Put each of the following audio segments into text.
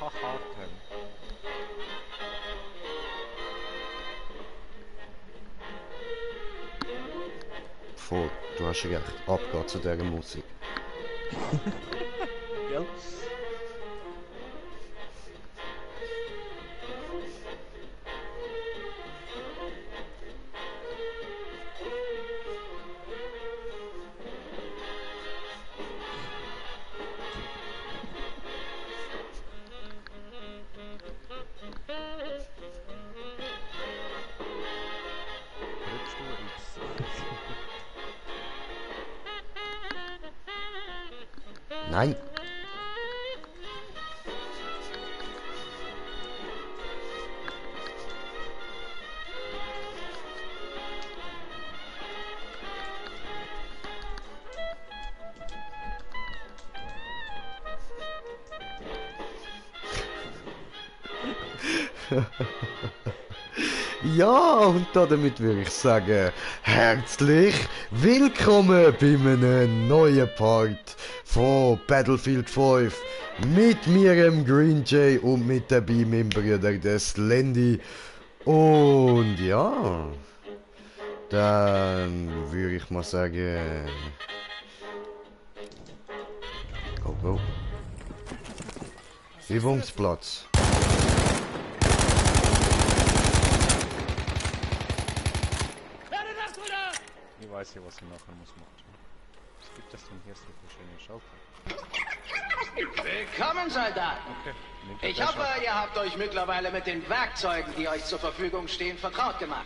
Haken. Voll, du hast recht. Abgehen zu dieser Musik. Gell? Rückstuhl X. Nein! Ja, und damit würde ich sagen, herzlich willkommen bei einem neuen Part von Battlefield 5 mit mir, dem Green Jay, und mit dabei meinem Bruder, der Slendy. Und ja, dann würde ich mal sagen, go, go. Übungsplatz. Ich weiß ja, was ich nachher muss machen. Was gibt es denn hier so für schöne Schaufel? Willkommen, Soldaten! Okay, nehmt Ich das hoffe, ihr habt euch mittlerweile mit den Werkzeugen, die euch zur Verfügung stehen, vertraut gemacht.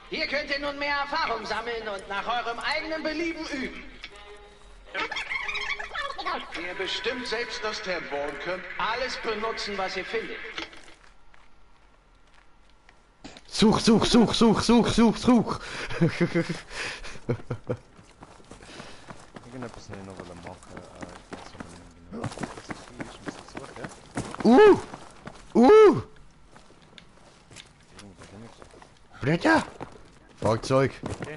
Hier könnt ihr nun mehr Erfahrung sammeln und nach eurem eigenen Belieben üben. Ihr bestimmt selbst das Tempo und könnt alles benutzen, was ihr findet. Such! Irgendetwas nicht noch machen. Ich weiß aber nicht genau, was das hier ist. Ich muss suchen. Irgendwo bin ich. Blätter! Fahrzeug! Okay.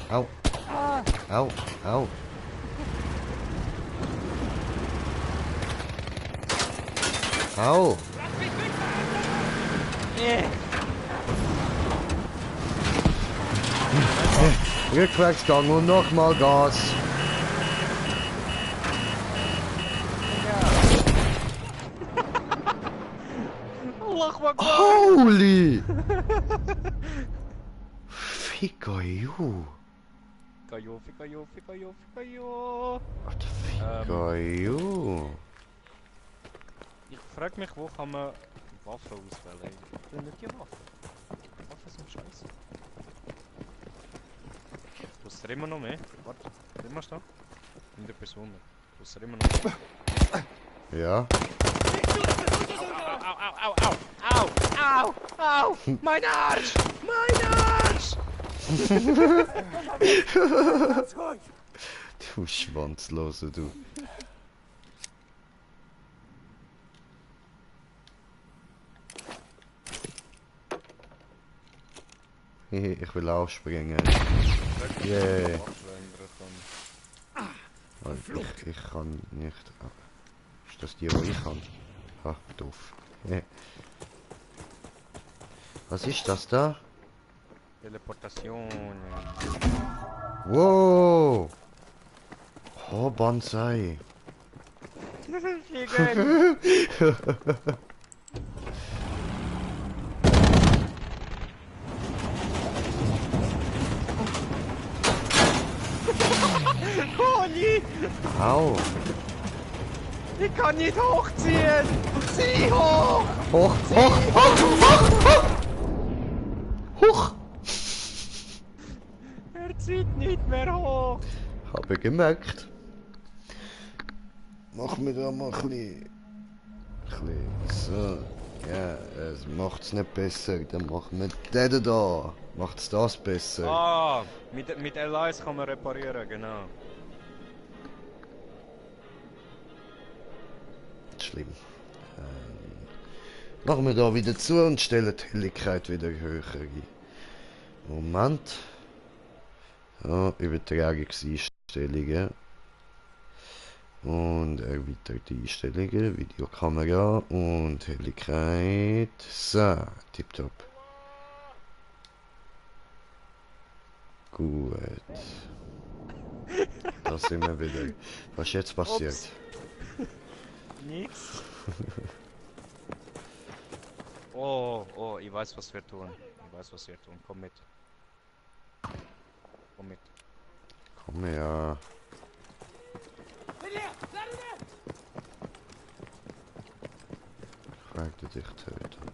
Au! Au! Au! Au! Rückwärtsgang und nochmal Gas! Allah Akbar! Holy! Ficker you! Fikayo. Alter, Ficker you! Ich frage mich, wo kann man Waffen auswählen? Ich will nicht die Waffen. Waffen sind scheiße. Du hast immer noch mehr. Warte, immer stehen. In der Person. Du hast immer noch mehr. Ja? Au! Mein Arsch! Mein Arsch! Du Schwanzlose, du. Ich will aufspringen. Yeah. Ich kann nicht. Ist das die, die ich kann? Ah, doof. Was ist das da? Teleportation. Wow! Oh, Bonsai. Fliegen! Conny! Au! Ich kann nicht hochziehen! Zieh hoch! Hoch! Hoch! Er zieht nicht mehr hoch! Habe gemerkt. Mach mir da mal ein bisschen. So. Ja, es macht's nicht besser. Dann machen wir den da. Macht's das besser. Ah, mit L1 kann man reparieren, genau. Schlimm. Machen wir da wieder zu und stellen die Helligkeit wieder höher ein. Moment. Ja, Übertragungseinstellungen. Und erweiterte Einstellungen, Videokamera und Helligkeit. So, tipptopp. Gut. Da sind wir wieder. Was ist jetzt passiert? Ups. Nix. Oh, ich weiß, was wir tun. Komm mit. Komm her. Ich werde dich töten.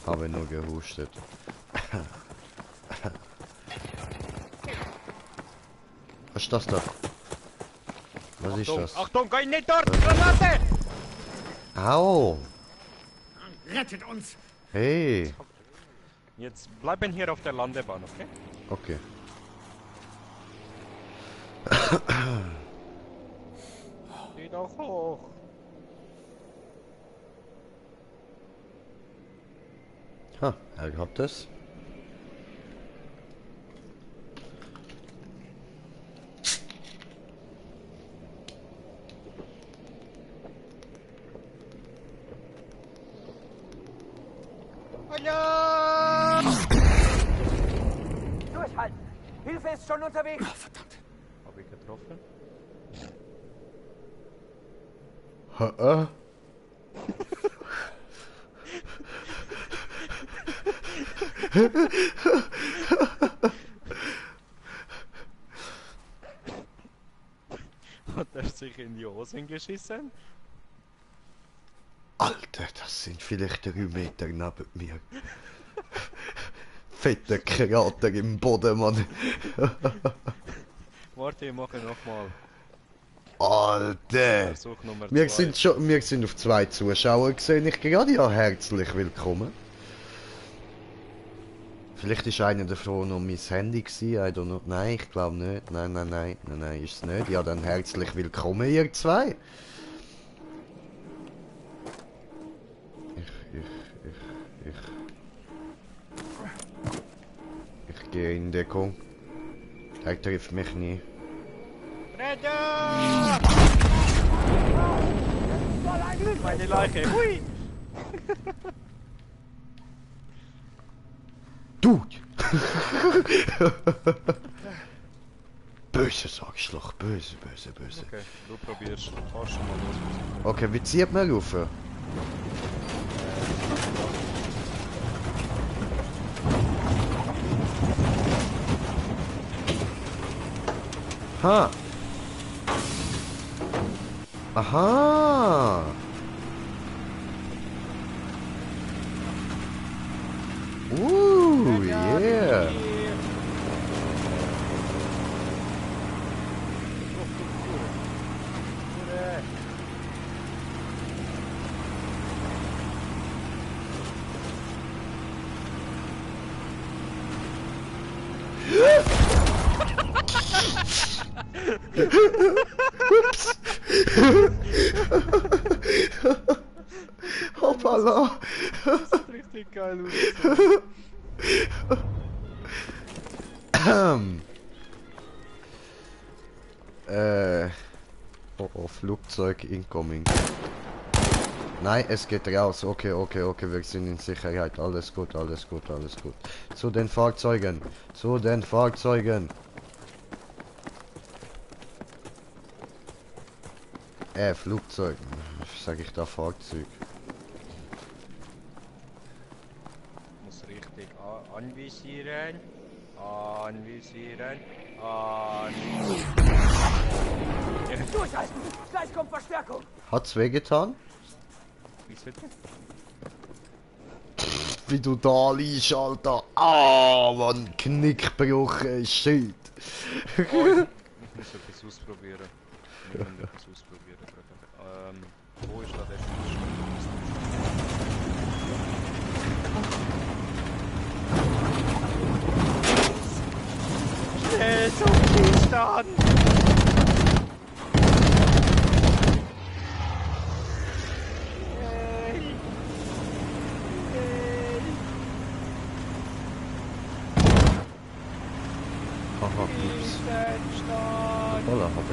Habe nur gehustet. Was ist das da? Was ist das? Achtung, geh nicht dort! Granate! Au! Rettet uns! Hey! Jetzt bleiben hier auf der Landebahn, okay? Okay. Geh doch hoch. Ha, er hat es. Durchhalten! Hilfe ist schon unterwegs! Oh, verdammt! Hab ich getroffen? Ha, Hat er sich in die Hosen geschissen? Alter, das sind vielleicht 3 Meter neben mir. Fetter Krater im Boden, Mann. Warte, ich mache nochmal. Alter! Versuch Nummer Wir 2. sind auf 2 Zuschauer gesehen. Ich gerade ja herzlich willkommen. Vielleicht ist einer davon noch mein Handy gewesen, I don't know. Nein, ich glaube nicht. Nein, ist es nicht. Ja, dann herzlich willkommen, ihr zwei. Ich gehe in Deckung. Er trifft mich nie. Retter! Meine Leiche. Hui! Dude! Böses Arschloch, böse. Okay, du probierst. Fahr schon mal los. Okay, wie zieht man rauf? Ha! Aha! Yeah! Ups! Hoppala! Das sieht richtig geil aus. Oh, Flugzeug incoming. Nein, es geht raus. Okay, wir sind in Sicherheit. Alles gut. Zu den Fahrzeugen. Flugzeug. Sag ich da Fahrzeug? Muss richtig anvisieren. Durchhalten! Gleich kommt Verstärkung! Hat's wehgetan? Wie bitte? Wie du da liegst, Alter. Ah, Mann, Knick shit. Ich muss etwas ausprobieren. Wo ist da der Schnell zum Stillstand!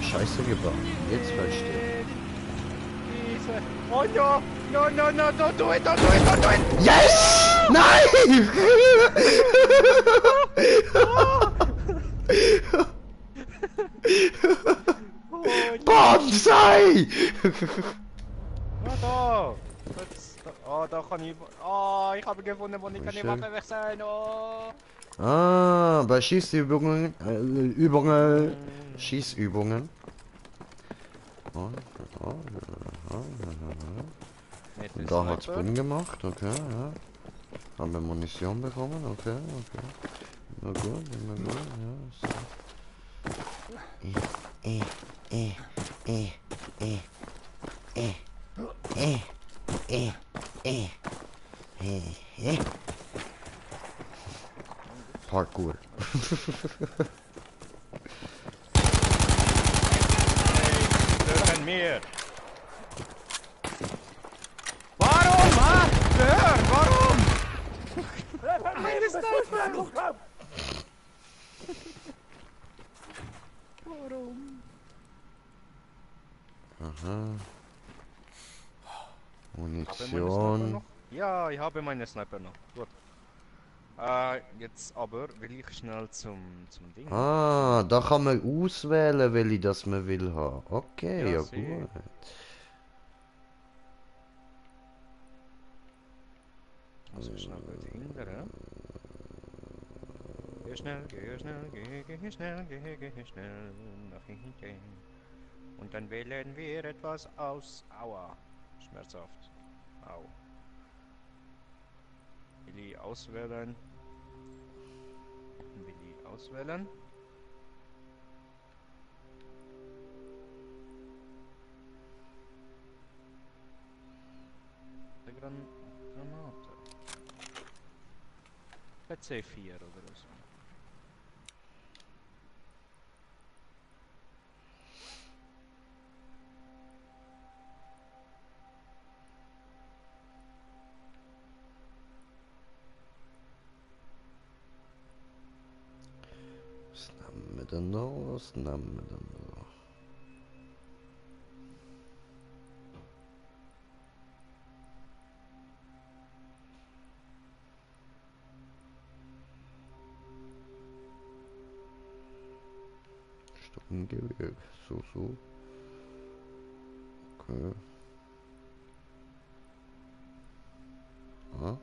Scheiße gebaut. Jetzt verstehe Diese. Oh no! No, no, no, don't do it, don't do it, don't do it! ich. Yes! Nein! Oh, Bonsai! ja, da! Oh, da kann ich... Oh, ich habe gefunden, wo ich kann die Schön. Waffe wechseln. Oh! Ah, bei Schießübungen, Schießübungen. Nicht den Da hat's Sniper. Bumm gemacht, okay, ja. Haben wir Munition bekommen, okay, okay. Immer gut, ja. So. Parkour. Stören mir! Warum, ha? Stör, warum? Meine Sniper! Warum? Aha. Habe meine Sniper Munition. noch? Ja, ich habe meine Sniper noch. Gut. Jetzt aber will ich schnell zum Ding. Ah, da kann man auswählen, welche das man will haben. Okay, Ja, ja sieh. gut. Muss ich schnell gut hindern. Geh schnell, geh schnell, geh schnell, geh schnell nach hinten. Und dann wählen wir etwas aus. Aua. Schmerzhaft. Au. Will ich auswählen? Will ich auswählen? Der Granate. Bei C4 oder so. Was nehmen wir denn noch? Was nehmen wir denn noch? Sturmgewehr. So. Okay. Ah.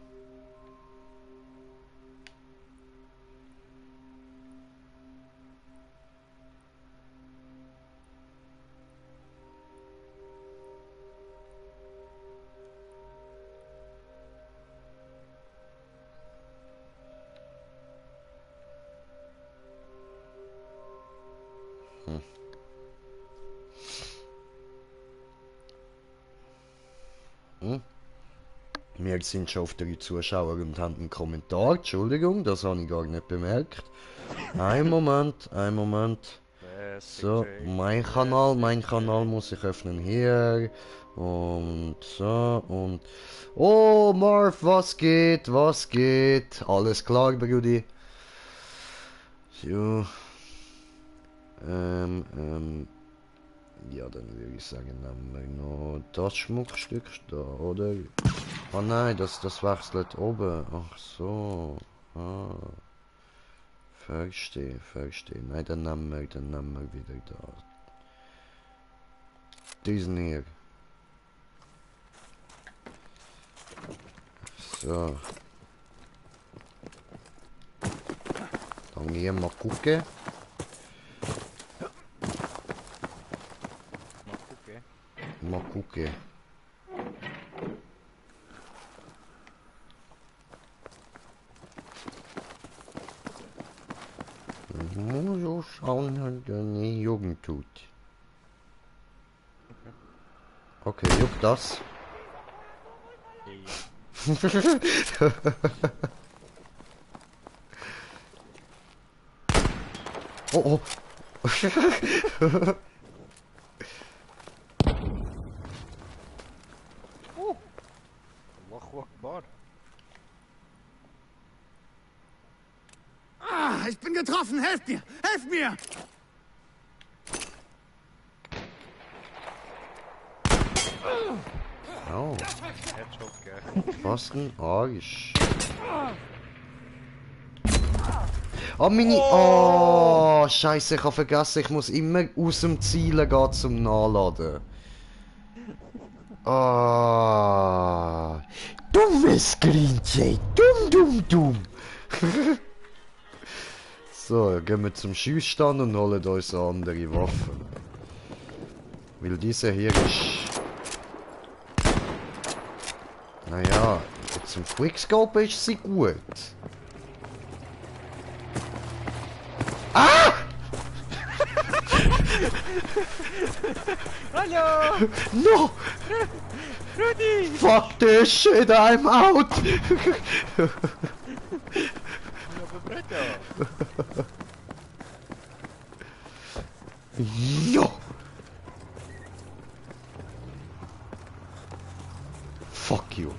Wir sind schon auf der Zuschauer und haben einen Kommentar. Entschuldigung, das habe ich gar nicht bemerkt. Ein Moment. So, mein Kanal muss ich öffnen hier. Und so, und... Oh, Marv, was geht? Alles klar, Brudi? So. Ja, dann würde ich sagen, nehmen wir noch das Schmuckstück da, oder? Oh nein, das wechselt oben. Ach so. Ah. Verstehe. Nein, dann nehmen wir wieder da. Diesen hier. So. Dann hier mal gucken. Mal gucken. Muss so schauen, halt nie Jugend tut. Okay, juckt das. Oh. Allahu Akbar. Ah, ich bin getroffen! Helft mir! Helft mir! Oh, Headshot, gell? was ein Arsch. Oh, meine... Oh, Scheiße, ich habe vergessen, ich muss immer aus dem Zielen gehen zum Nachladen. Ah, dummes Greenjay, dumm. So, gehen wir zum Schussstand und holen uns eine andere Waffe. Weil diese hier ist... Naja, zum Quickscope ist sie gut. Ah! Hallo! No! Rudi! Fuck this shit, I'm out! No! Fuck you.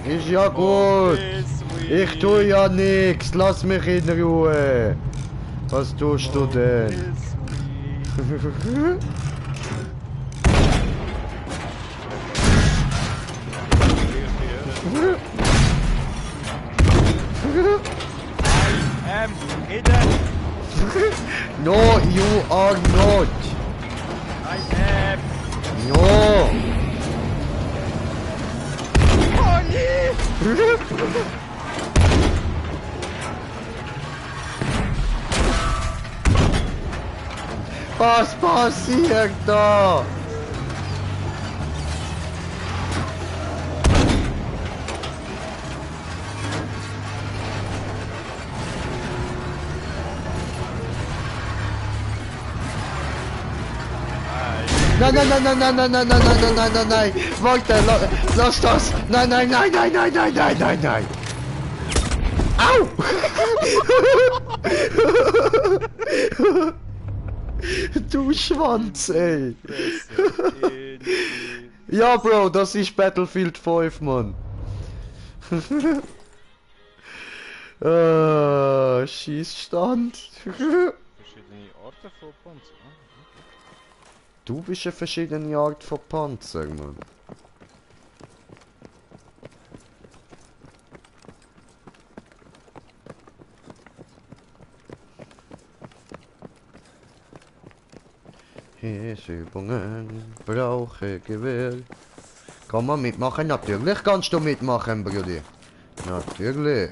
Ist ja gut. Ich tue ja nix. Lass mich in Ruhe. Was tust du denn? Hidden! No, you are not. I am! No. Oh nee! Was passiert da? Nein, nein, nein, nein, nein, nein, nein, nein, nein, nein, nein, nein, nein, warte, lass das. Nein, nein, nein, nein, nein, nein, nein, nein, nein. Au! Du Schwanz, ey. Ja, Bro, das ist Battlefield 5, Mann. Schießstand. Verschiedene Arten von Panzer. Du bist eine verschiedene Art von Panzer, Mann. Übungen, brauche Gewehr. Kann man mitmachen? Natürlich kannst du mitmachen, Brudi. Natürlich.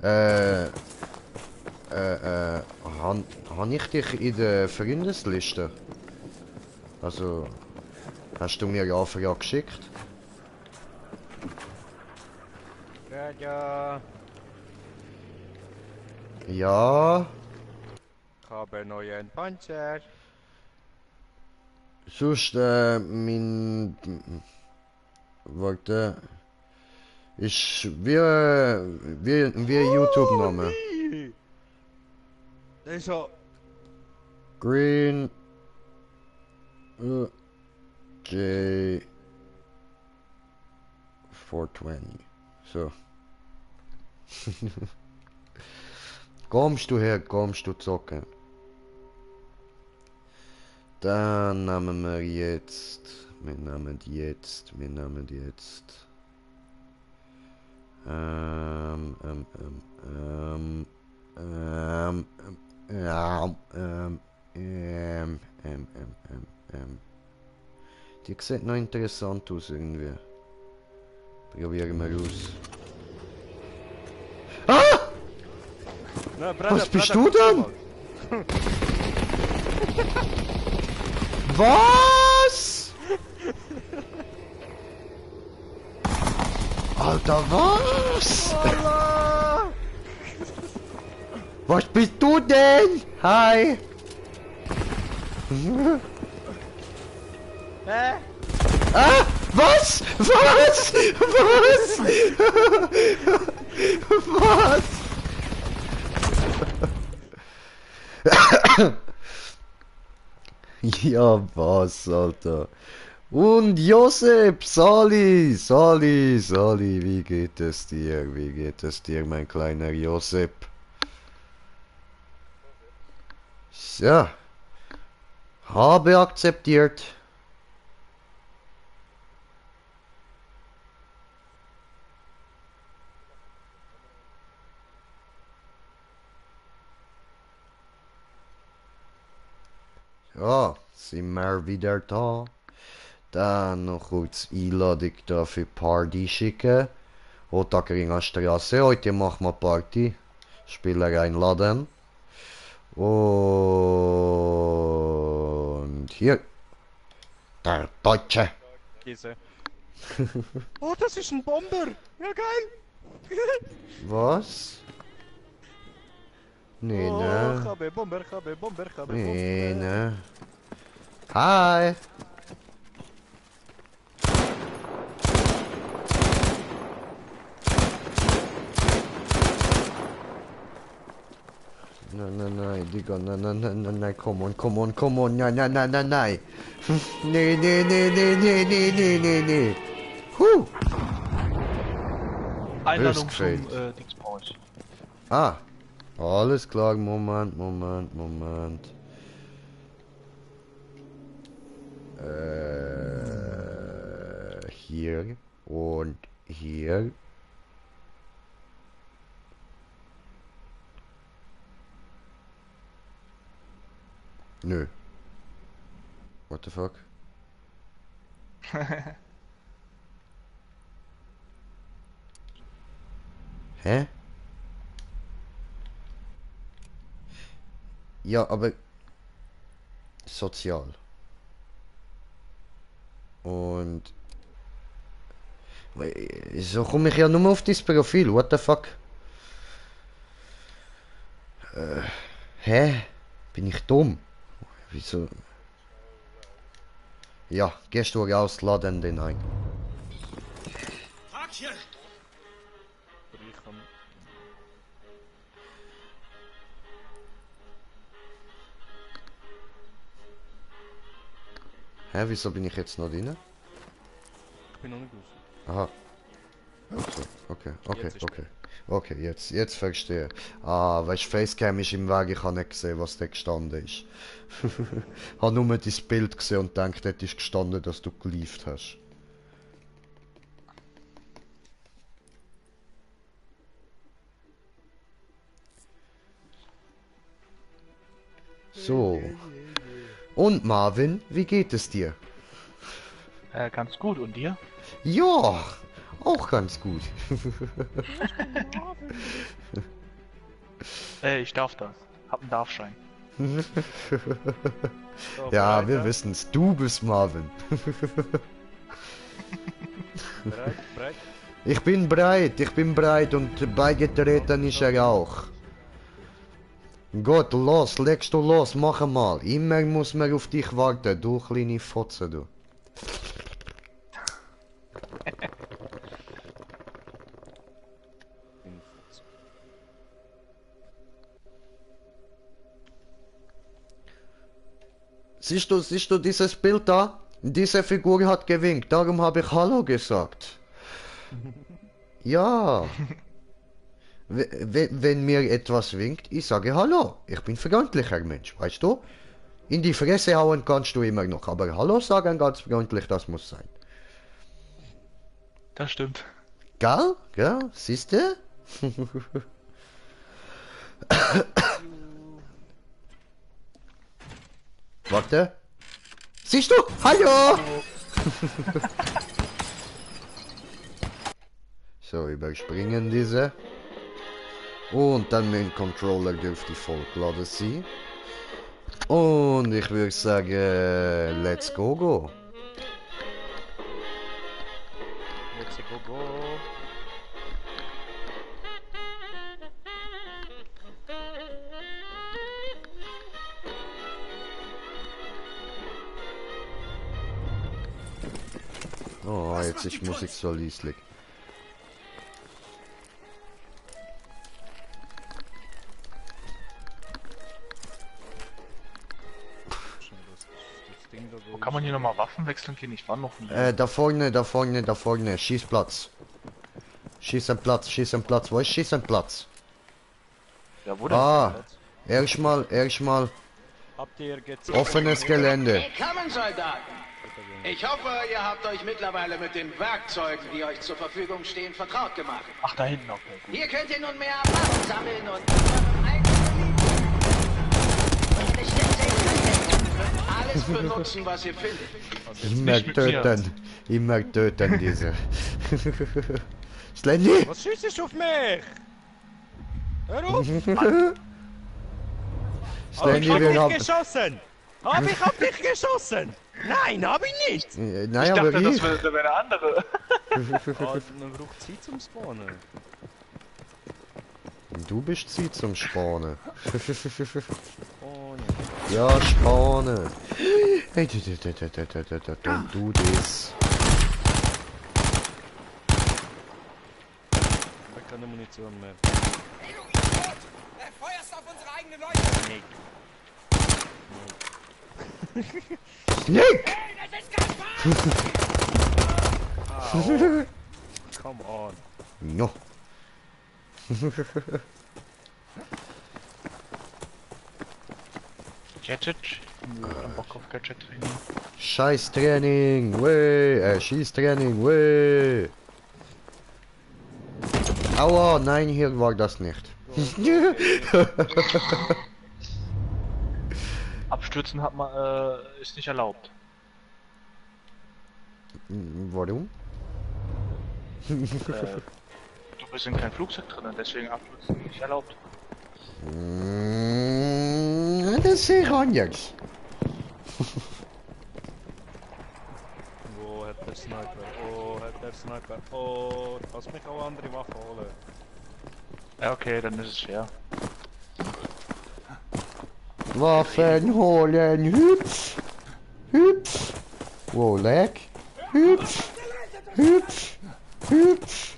Han ich dich in der Freundesliste? Also, hast du mir ja Frage geschickt? Ja. Ja. Ich habe einen neuen Panzer. Sonst, warte. Ist wie YouTube-Name. Das ist so. Green J 420. So. Kommst du her, kommst du zocken. Dann nehmen wir jetzt. Wir nehmen jetzt. Die sieht noch interessant aus irgendwie. Probieren wir aus. Ah! Na, Brother, Was bist Brother, du denn? Was? Alter, was? Allah! Was bist du denn? Hi. Ah! Was? Was? Was? Was? Ja, was, Alter? Und Josep, Sali, wie geht es dir? Wie geht es dir, mein kleiner Josep? Ja, habe akzeptiert. Ja, sind wir wieder da. Dann noch kurz Einladung da für Party schicken. Otakringa Straße, heute machen wir Party. Spieler einladen. Und hier. Der Deutsche. Käse. Oh, das ist ein Bomber. Ja, geil. Was? Nee, Oh, ne? habe Bomber, habe Bomber, habe Nee, Bomber. ne? Hi! Nein, Digga, nein, come on, nein. Nee. Huh! Einladung zum gefällt. Dings brauche ich. Ah, alles klar, Moment. Hier und hier. Nö. What the fuck? Hä? Ja, aber sozial. Und so komme ich ja nur auf das Profil. What the fuck? Hä? Bin ich dumm? Wieso? Ja, gehst du raus, laden den ein. Hä, wieso bin ich jetzt noch drin? Ich bin noch nicht raus. Aha. Also, Jetzt ist Okay, jetzt verstehe. Ah, weißt du, Facecam ist im Weg, ich habe nicht gesehen, was da gestanden ist. Habe nur dein Bild gesehen und gedacht, dort ist gestanden, dass du geliefert hast. So. Und Marvin, wie geht es dir? Ganz gut. Und dir? Ja, auch ganz gut. Ich darf das. Hab einen Darfschein. So, Ja, bereit, wir wissen's. Du bist Marvin. Bereit? Ich bin bereit und beigetreten ist er auch. Gut, los, legst du los, mach mal. Immer muss man auf dich warten, du kleine Fotze, du. Siehst du dieses Bild da? Diese Figur hat gewinkt, darum habe ich Hallo gesagt. Ja. Wenn mir etwas winkt, ich sage Hallo. Ich bin freundlicher Mensch, weißt du? In die Fresse hauen kannst du immer noch, aber Hallo sagen ganz freundlich, das muss sein. Das stimmt. Gell? Gell? Siehste? Warte. Siehst du? Hallo! So, überspringen diese. Und dann mit dem Controller dürfte vollgeladen sein. Und ich würde sagen, let's go. Let's go. Oh, jetzt ist Musik so leislich. Das Ding da Wo kann man hier nochmal Waffen wechseln gehen? Ich war noch nie. Da vorne. Schießplatz. Schieß am Platz. Wo ist Schieß am Platz? Ja, wo denn? Ah, erstmal Habt ihr gezeigt? offenes Gelände. Willkommen, Soldaten! Ich hoffe, ihr habt euch mittlerweile mit den Werkzeugen, die euch zur Verfügung stehen, vertraut gemacht. Ach, da hinten, okay. Gut. Hier könnt ihr nun mehr Erfahrung sammeln und nach eurem eigenen Belieben alles benutzen, was ihr findet. Immer töten diese. Slendy! Was schießt du auf mich? Hör auf! Slendy, hab wir dich haben... geschossen! Hab ich auf dich geschossen? Nein, hab ich nicht! Nein, Ich aber dachte, das ich. wäre der andere. Man braucht Zeit zum Spawnen. Du bist Zeit zum Spawnen. Oh, Ja, Spawnen. Hey, don't do this. ich hab keine Munition mehr. Feuerst auf unsere eigenen Leute! Nick! Au. Come on. No. Gadget? Bock auf Gadget-Training. Scheiß-Training, weh. Schießtraining, weh. Aua, nein, hier war das nicht. Abstürzen hat man, ist nicht erlaubt. Warum? Du bist in kein Flugzeug drin, deswegen Abstürzen nicht erlaubt. Das ist sicher anders. Wo hat der Sniper? Oh, hat der Sniper? Oh, du kannst mich auch andere Waffen holen. Ja, okay, dann ist es fair. Waffen holen, hüpf, hüpf. Wow, lag. Hüpf, hüpf, hüpf,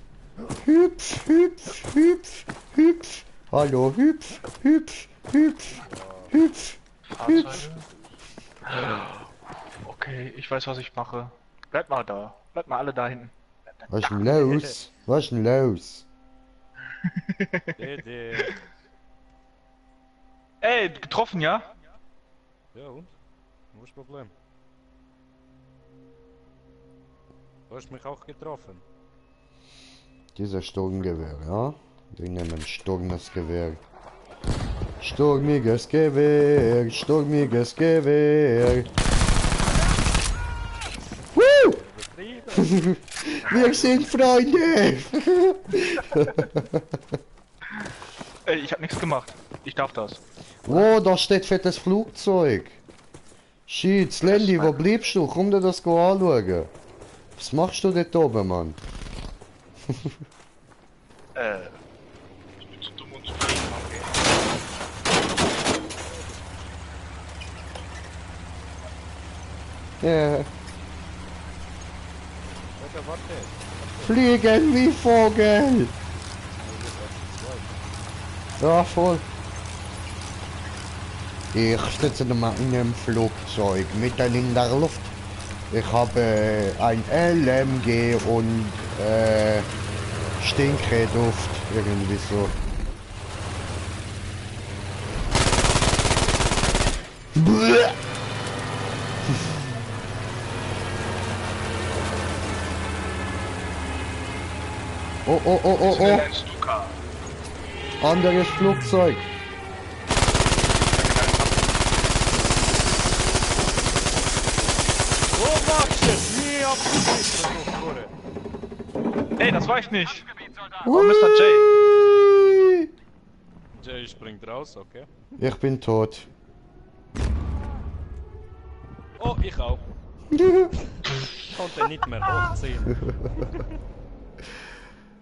hüpf, hüpf, hüpf, hüpf. Hallo, hüpf, hüpf, hüpf, hüpf. Fahrzeuge? Okay, ich weiß, was ich mache. Bleibt mal da. Bleibt mal alle da hinten. Was ist denn los? Was ist denn los? Der. Ey, getroffen, ja? Ja und? Wo ist das Problem? Du hast mich auch getroffen. Dieser Sturmgewehr, ja? Wir nehmen Sturmgewehr. Sturmiges Gewehr, sturmiges Gewehr. Woo! Übertrieben! Wir sind Freunde! Ey, ich hab nichts gemacht. Ich darf das. Oh, da steht fettes Flugzeug. Shit, Slendy, wo bleibst du? Komm dir das anschauen. Was machst du dort oben, Mann? Ich bin zu dumm und zu fliegen, okay. Ja. Warte. Fliegen wie Vogel! Ja, voll. Ich sitze mal in einem Flugzeug mitten in der Luft. Ich habe ein LMG und Stinkeduft, irgendwie so. Bäh. Oh, oh, oh, oh, oh. Ein Stuka. Anderes Flugzeug. Wo machst du es? Nie abgeschlossen, Ey, das war ich nicht. Oh, Mr. J. Jay springt raus, okay. Ich bin tot. Oh, ich auch. Konnte nicht mehr hochziehen.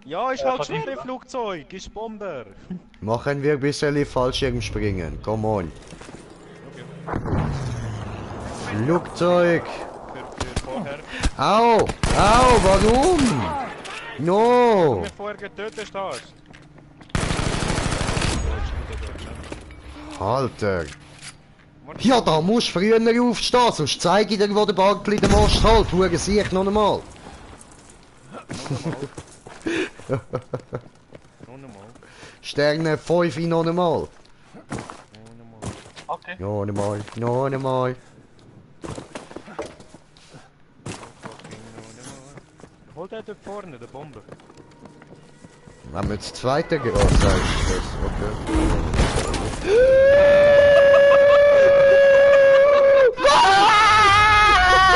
Ja, ist halt verdient. schwere Flugzeug, ist Bomber. Machen wir ein bisschen Fallschirmspringen. Come on. Okay. Flugzeug. Für vorher. Au! Au! Warum? Du No! mich vorher getötet hast. Alter! Ja, da musst du früher aufstehen, sonst zeige ich dir, wo der Bartli den Most halt. Huere sich noch einmal. Noch einmal. Sterne 5 noch einmal. Noch einmal. Okay. Noch einmal, noch einmal. Hol den dort vorne, der Bombe. Wenn wir jetzt zweite gehen, sagst du das, okay.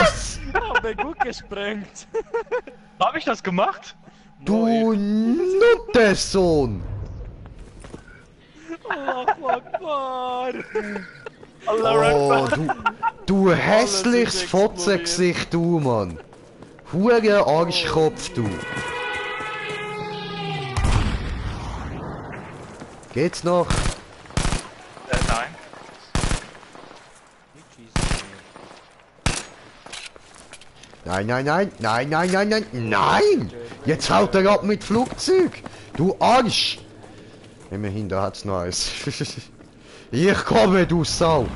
Was? Hab ich gut gesprengt. Hab ich das gemacht? Du Nuttensohn! Allahu Akbar. Oh, du hässliches Fotzengesicht, du Mann! Hure Arschkopf, du! Geht's noch? Nein. Nein, nein, nein, nein, nein, nein, nein, nein! Jetzt haut er ab mit Flugzeug! Du Arsch! Immerhin, da hat's noch eins. Ich komme, du Sau!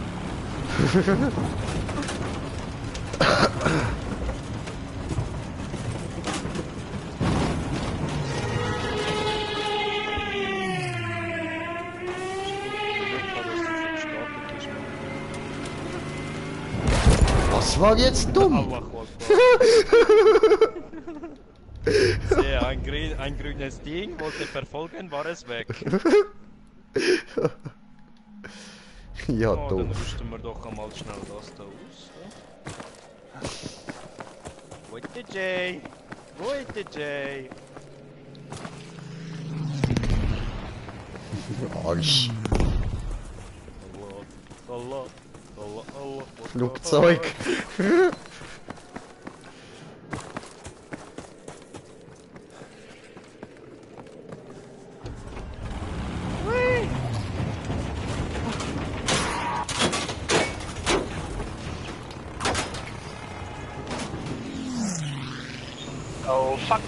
Was war jetzt dumm? Allahu Akbar. Sehe, ein grünes Ding, wollte verfolgen, war es weg. Ja, Oh, dann doof. rüsten wir doch einmal schnell das da aus. Wo ist der Jay? Wo ist der Jay? Arsch. Allah, Allah, Allah. Flugzeug. Oh fuck.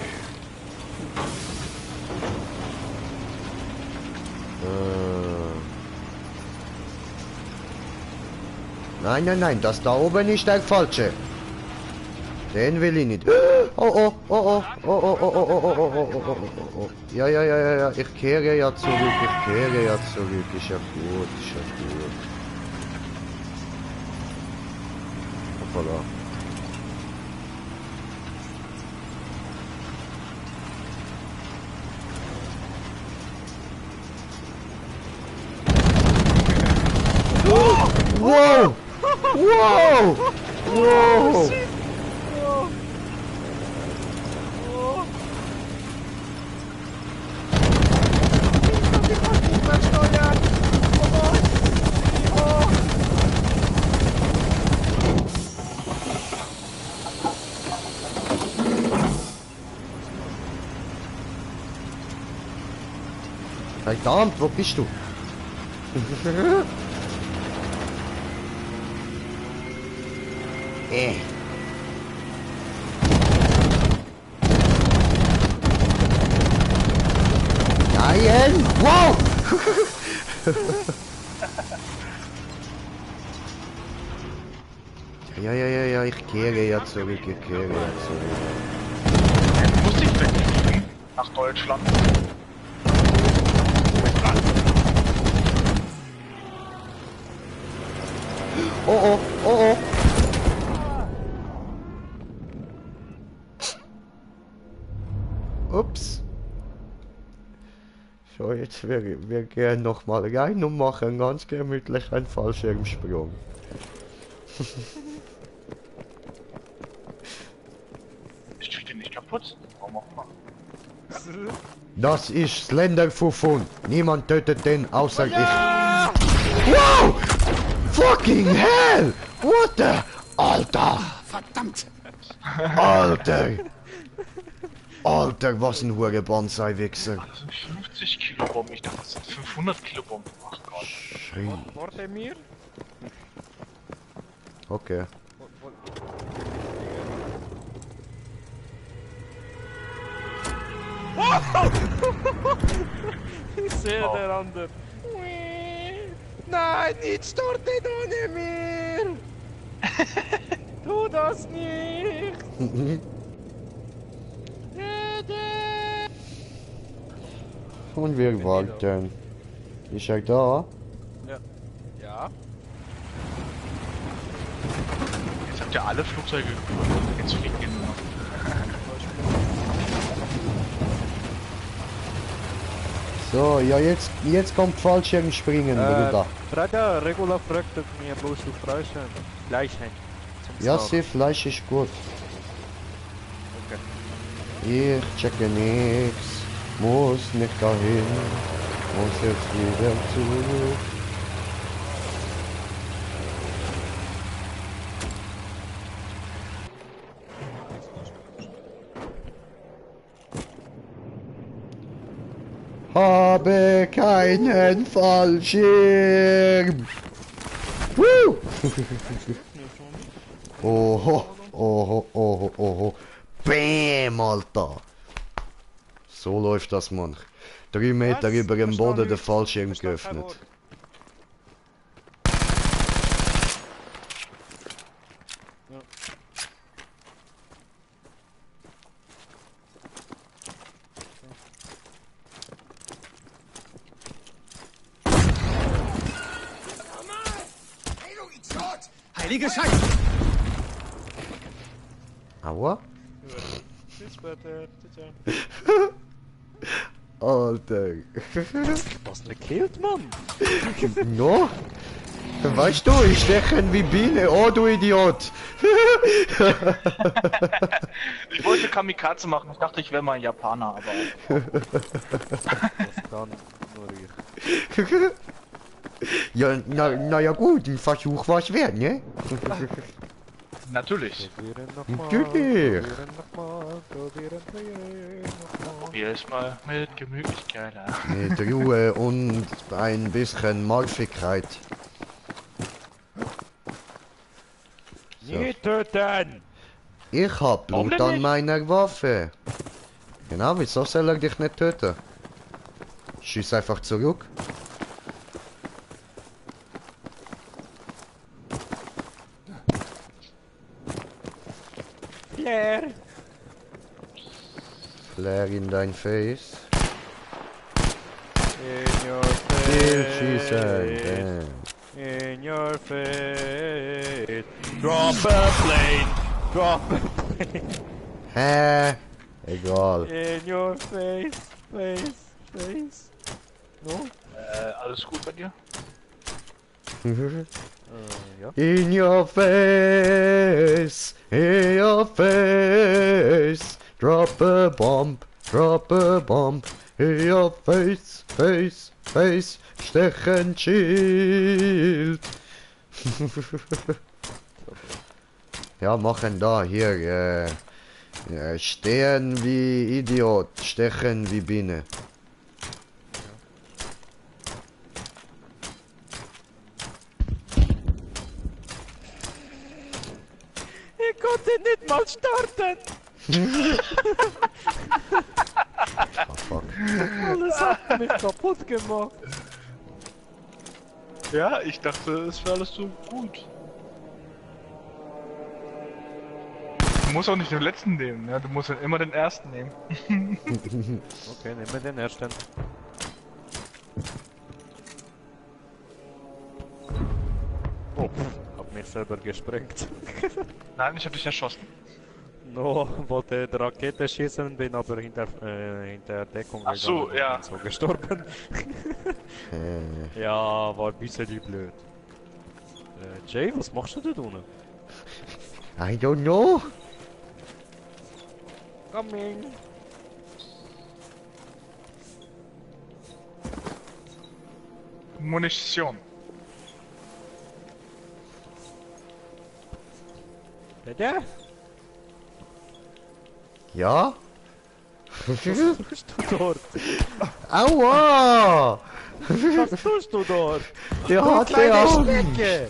Nein, nein, nein, das da oben ist der falsche. Den will ich nicht. Oh, oh, oh, oh, oh, oh, oh, oh, oh, oh, oh, oh, oh, oh, oh. Ja, ja, ja, ja, ja, ich kehre ja zurück, ist ja gut, ist ja gut. Hoppala. Wow! Wow! Wow! Verdammt, wo bist du? Nein! Wow! Ja, ja, ja, ja, ich kehre ja zurück, Muss ich wegfliegen? Nach Deutschland. Oh, oh, oh, oh! Ups. So, jetzt wir gehen noch mal rein und machen ganz gemütlich einen Fallschirmsprung. Ich den nicht kaputt. Warum auch immer. Das ist Slender Fufun. Niemand tötet den außer ich. Wow! Fucking hell! What the? Alter! Verdammt! Alter! Alter, was ein hoher Bonsai-Wichser. Das sind 50 Kilo Bomben. Ich dachte, das sind 500 Kilo Bomben. Ach Gott. Schön. Warte mir. Okay. Ich sehe Oh. der andere. Nein, nicht starten ohne mir! Tu das nicht! Und wir warten. Ist er da? Ja. Jetzt habt ihr alle Flugzeuge gefunden. Jetzt fliegt ihr nur noch. So, ja jetzt kommt Fallschirmspringen, Bruder. Radar, Regula fragt mir bloß zu Fleischen. Fleischen. Ja, sie Fleisch ist gut. Ich checke nix, muss nicht dahin, muss jetzt wieder zurück. Habe keinen Fallschirm. Woo! Oho, oho, oho, oho. Bäm, Alter. So läuft das, Mann. 3 Meter Was? über dem Verstanden Boden der nicht. Fallschirm Verstanden kein geöffnet. Wort. Heilige Scheiße! Aua. Tschüss, Peter. Ciao. Alter. Was gekillt, Mann? No? Weißt du, ich stechen wie Biene. Oh, du Idiot. Ich wollte Kamikaze machen. Ich dachte, ich wäre mal ein Japaner, aber... Das kann nur ich. Ja, na ja gut, ein Versuch war's wert, ne? Natürlich. Probieren nochmal. Natürlich. Probieren nochmal. Probieren nochmal. Hier ist mal mit Gemütlichkeit. Ja. Mit Ruhe und ein bisschen Morphigkeit. Nicht töten! Ich hab Warum Blut denn an nicht? meiner Waffe. Genau, wieso soll er dich nicht töten? Schieß einfach zurück. Flair! Flair in dein Face. In your Kill face! schießen. In your face! Drop a plane! Drop a plane! Hä? Egal. In your face! Face! No? Alles gut bei dir? Ja. In your face, in your face, drop a bomb, in your face, face, stechen Schild. Ja, machen da, hier, stehen wie Idiot, stechen wie Biene. Ich konnte nicht mal starten! Ah, fuck. Alles hat mich kaputt gemacht! Ja, ich dachte, es wäre alles so gut. Du musst auch nicht den letzten nehmen, ja? Du musst dann immer den ersten nehmen. Okay, nehmen wir den ersten. Oh, hab mich selber gesprengt. Nein, ich habe dich erschossen. No, wollte die Rakete schießen, bin aber hinter Deckung Ach so, gegangen ja. und bin so gestorben. Ja, war ein bisschen blöd. Jay, was machst du da unten? I don't know. Coming! Munition. Bitte? Ja? Was tust du dort? Aua! Was tust du dort? Der Du hatte kleine Angst. Schnecke!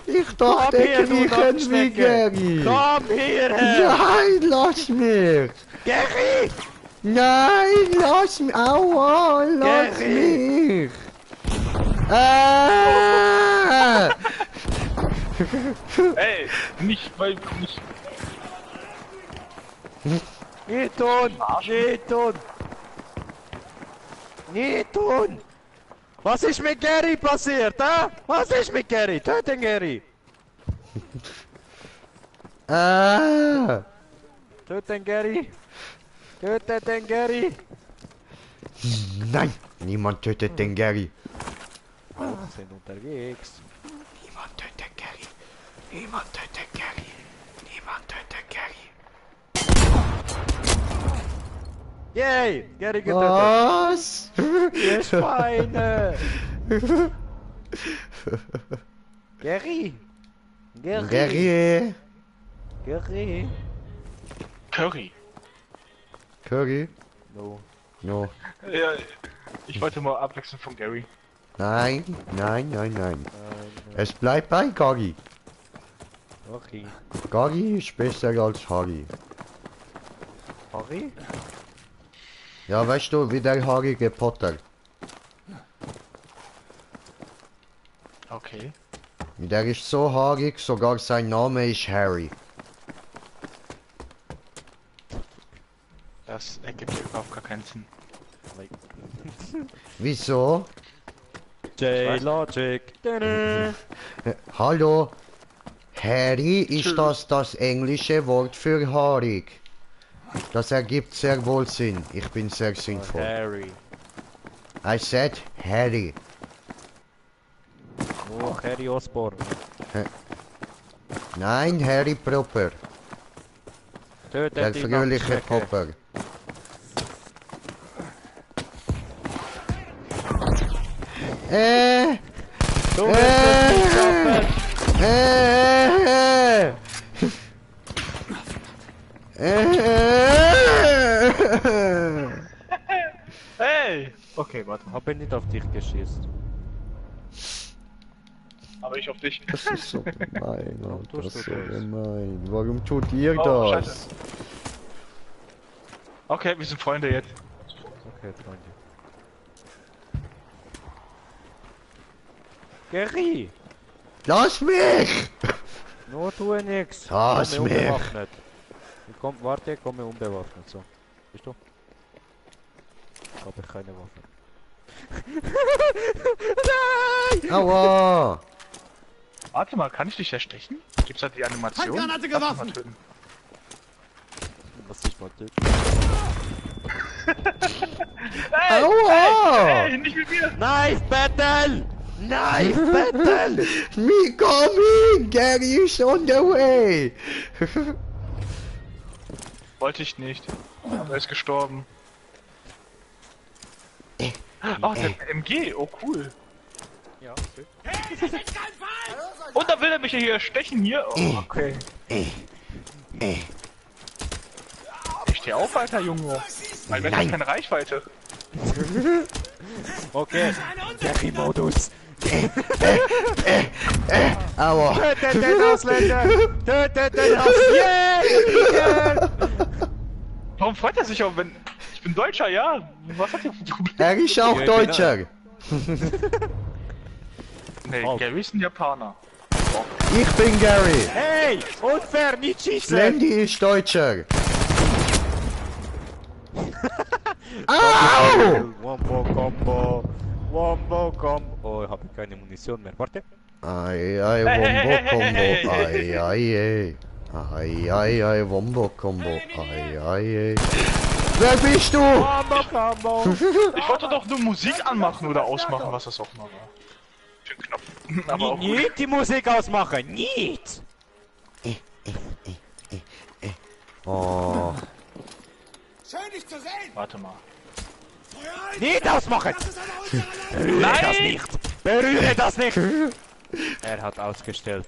Ich dachte, Komm her, ich du rieche wie Nacktschnecke. Gary. Komm hierher! Nein, lass mich! Gary! Nein, lass mich! Aua, lass mich! Ah! Ey, nicht, weil nicht. Nicht tun! Nicht tun! Nicht tun! Was ist mit Gary passiert, hä? Was ist mit Gary? Töten Gary! Ah! Töten Gary! Tötet den Gary! Nein, niemand tötet den Gary. Wir sind unterwegs. Niemand tötet Gary. Niemand tötet Gary. Niemand tötet Gary. Yay! Gary getötet! Was? Ihr Schweine! Gary! Gary! Gary. Gary! Curry. Curry? No. No. Ja, ich wollte mal abwechseln von Gary. Nein, nein, nein, nein. Es bleibt bei Gary. Okay. Gary ist besser als Harry. Harry? Ja, weißt du, wie der haarige Potter. Okay. Der ist so haarig, sogar sein Name ist Harry. Das ergibt ja überhaupt gar keinen Sinn. Wieso? J-Logic. Hallo? Harry ist das englische Wort für haarig. Das ergibt sehr wohl Sinn. Ich bin sehr sinnvoll. Harry. I said Harry. Oh, Harry Osborn. Nein, Harry proper. Tötet Der die fröhliche Nacktschnecke. Popper. Du wirst es nicht schaffen! Hey! Okay, warte mal. Hab ich nicht auf dich geschissen. Aber ich auf dich. Das ist so gemein, Warum Alter, tust du so das? gemein. Warum tut ihr Oh, das? Scheiße. Okay, wir sind Freunde jetzt. Okay, Freunde. Gary! Lass mich! No, tue nix. Lass Komme mich. unbewaffnet. Warte, komme unbewaffnet. So. Bist du? Habe ich keine Waffe. Nein! Aua! Warte mal, kann ich dich erstechen? Gibt's da die Animation? Handgranate Lass mich geworfen. mal töten. Was ich mal töten. Hey, Aua! hey, nicht mit mir! Knife Battle! Knife Battle! Me coming! Gary is on the way! Wollte ich nicht. Aber er ist gestorben. Oh, der MG, oh cool. Ja, okay. Und da will er mich ja hier stechen hier. Oh, okay. Ich steh auf, alter Junge. Mein Messer hat keine Reichweite. Okay. Gary-Modus. Aua! Tötet den Ausländer! Tötet den Ausländer! Warum freut er sich auch, wenn... Ich bin Deutscher, ja. Was hat der für ein Problem? Er ist auch Ja, Deutscher! Nee, Oh. Gary ist ein Japaner. Ich bin Gary! Hey! Unfair, nicht schießen! Slendy ist Deutscher! Au! Wombo Combo! Wombo Combo! Oh, ich habe keine Munition mehr. Warte. Ai ai Wombo Combo, ai ai ai. Ai ai ai Wombo Combo, ai ai ai. Wer bist du? Wombo Combo! Ich wollte doch nur Musik anmachen oder ausmachen, was das auch mal war. Für einen Knopf. Aber auch gut. Nicht die Musik ausmachen! Nicht! Oh, Schön, dich zu sehen. Warte mal. Nicht ausmachen! Das ist aber unsere Leute. Berühre das Nein! nicht! Berühre das nicht! Er hat ausgestellt.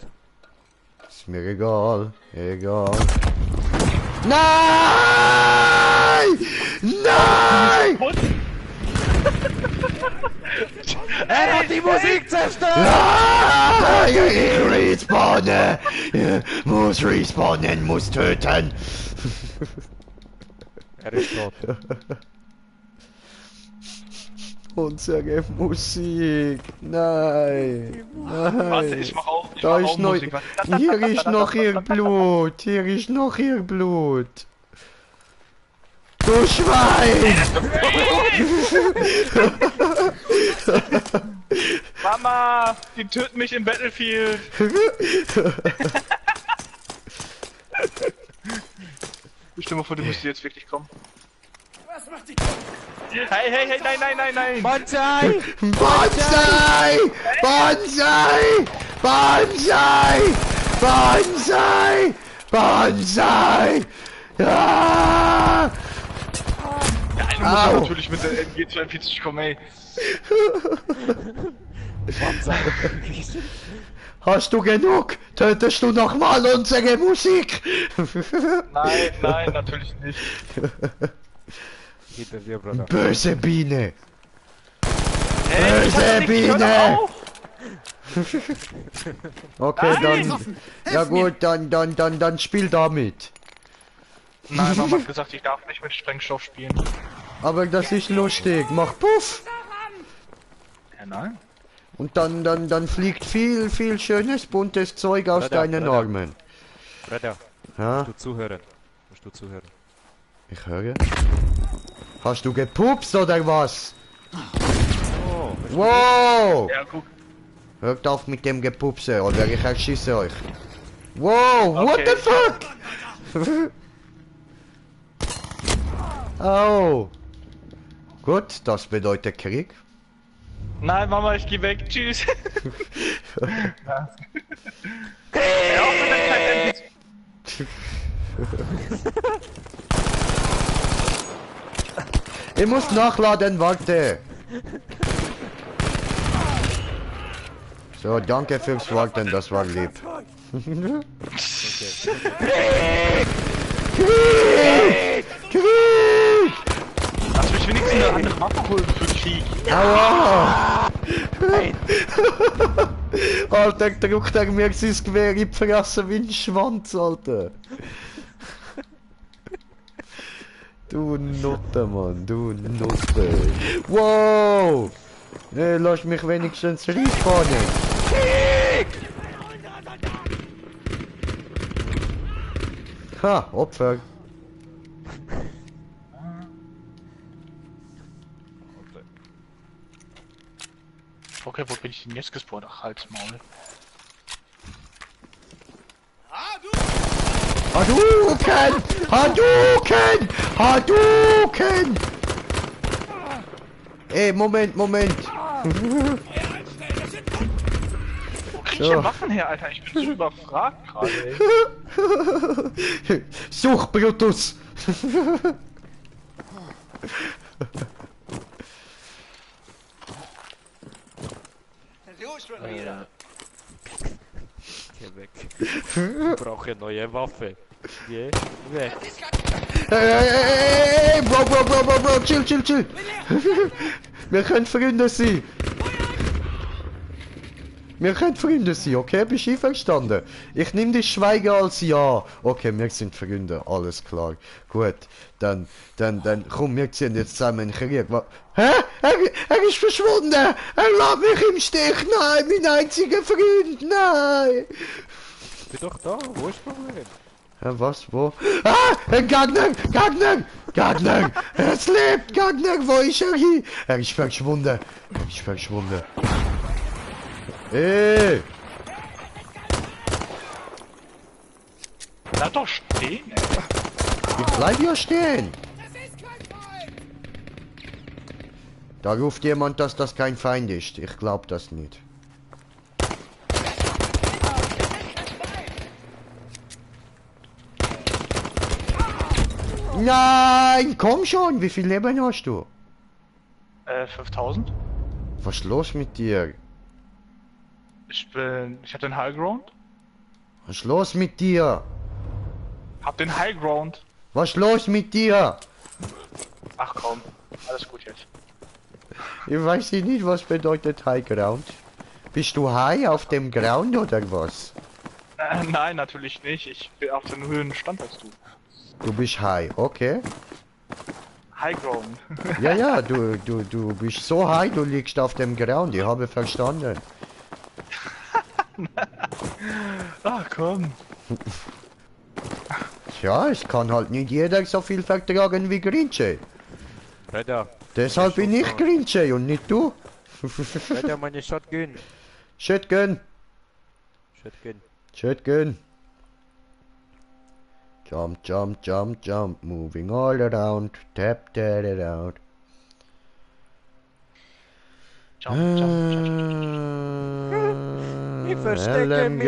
ist mir egal, egal. Nein! Nein! Er hat die Musik zerstört! Ah, ich respawne! Muss respawnen, muss töten! Er ist tot. Unsere Musik. Nein. Nein. Warte, ich mach auch, Da ist noch. Musik. Hier ist noch ihr Blut. Hier ist noch ihr Blut. Du Schwein! Mama, die töten mich im Battlefield. Ich stell mir vor, du müsstest jetzt wirklich kommen. Was macht die... Hey, nein. Bonsai! Bonsai! Bonsai! Bonsai! Bonsai! Bonsai! Ja! Der eine muss ja natürlich mit der MG42 kommen, ey. Hast du genug? Tötest du nochmal unsere Musik? Nein, natürlich nicht. Hinter dir, Bruder. Böse Biene! Hey, ich hab Böse nichts, hör Biene! doch auf. Okay, Nein! dann. Ja gut, dann spiel damit. Nein, Mama hat gesagt, ich darf nicht mit Sprengstoff spielen. Aber das ist lustig. Mach Puff! Ja, nein. Und dann fliegt viel schönes, buntes Zeug aus Bruder, deinen Bruder. Armen. Bruder, Ja, du zuhören. Musst du zuhören. ich höre. Hast du gepupst oder was? Oh, Wow! Ja, guck. Hört auf mit dem Gepupse oder ich erschieße euch. Wow, what Okay. the fuck? Au. Gut, das bedeutet Krieg. Nein, Mama, ich geh weg. Tschüss. Hör auf mit deinem kleinen Ich muss nachladen, warte. So, danke fürs Warten, das war lieb. Krieg! Krieg! Lass mich wenigstens eine andere Waffe holen für Krieg. Aua! Alter, drückt er mir sein Gewehr in die Fresse wie ein Schwanz, Alter. Du Nutte, Mann, du Nutte. Wow! Nee, lass mich wenigstens reinfahren. Ha, Opfer. Okay, wo bin ich denn jetzt gespawnt? Ach, halt's Maul. Hadouken! Hadouken! Hadouken! Ey, Moment. Wo krieg ich denn Waffen her, Alter? Ich bin so überfragt gerade, ey. Such, Brutus! Los schon wieder. geh weg. Ich brauche eine neue Waffe. Geh weg. Hey, Bro, chill. Wir können Freunde sein. Okay? Bist du einverstanden? Ich nehme das Schweigen als Ja. Okay, wir sind Freunde, alles klar. Gut, dann, komm, wir ziehen jetzt zusammen in den Krieg. Hä? Er ist verschwunden! Er lässt mich im Stich! Nein, mein einziger Freund! Nein! Ich bin doch da. Wo ist das Problem? Was? Wo? Ah! Ein Gagner! Es lebt! Gagner! Wo ist er hin? Er ist verschwunden. Ey! Bleib doch stehen, ey. Ich bleib hier stehen! Da ruft jemand, dass das kein Feind ist. Ich glaub das nicht. Nein! Komm schon! Wie viel Leben hast du? 5000? Was ist los mit dir? Ich hab den High Ground. Was ist los mit dir? Hab den High Ground. Was ist los mit dir? Ach komm, alles gut jetzt. Ich weiß nicht, was bedeutet High Ground. Bist du high auf dem Ground oder was? Nein, natürlich nicht. Ich bin auf dem Höhenstand als du. Du bist high, okay. High Ground. Ja, ja, du bist so high, du liegst auf dem Ground, ich habe verstanden. Ach komm. Tja, es kann halt nicht jeder so viel vertragen wie Grinche. Redder. Deshalb bin ich Grinche und nicht du. Redder, meine Shotgun. Shotgun. Shotgun. Shotgun. Jump, jump, jump, jump, moving all around, tap that it out. Jump, jump, jump. Ich verstecke LMG, mich.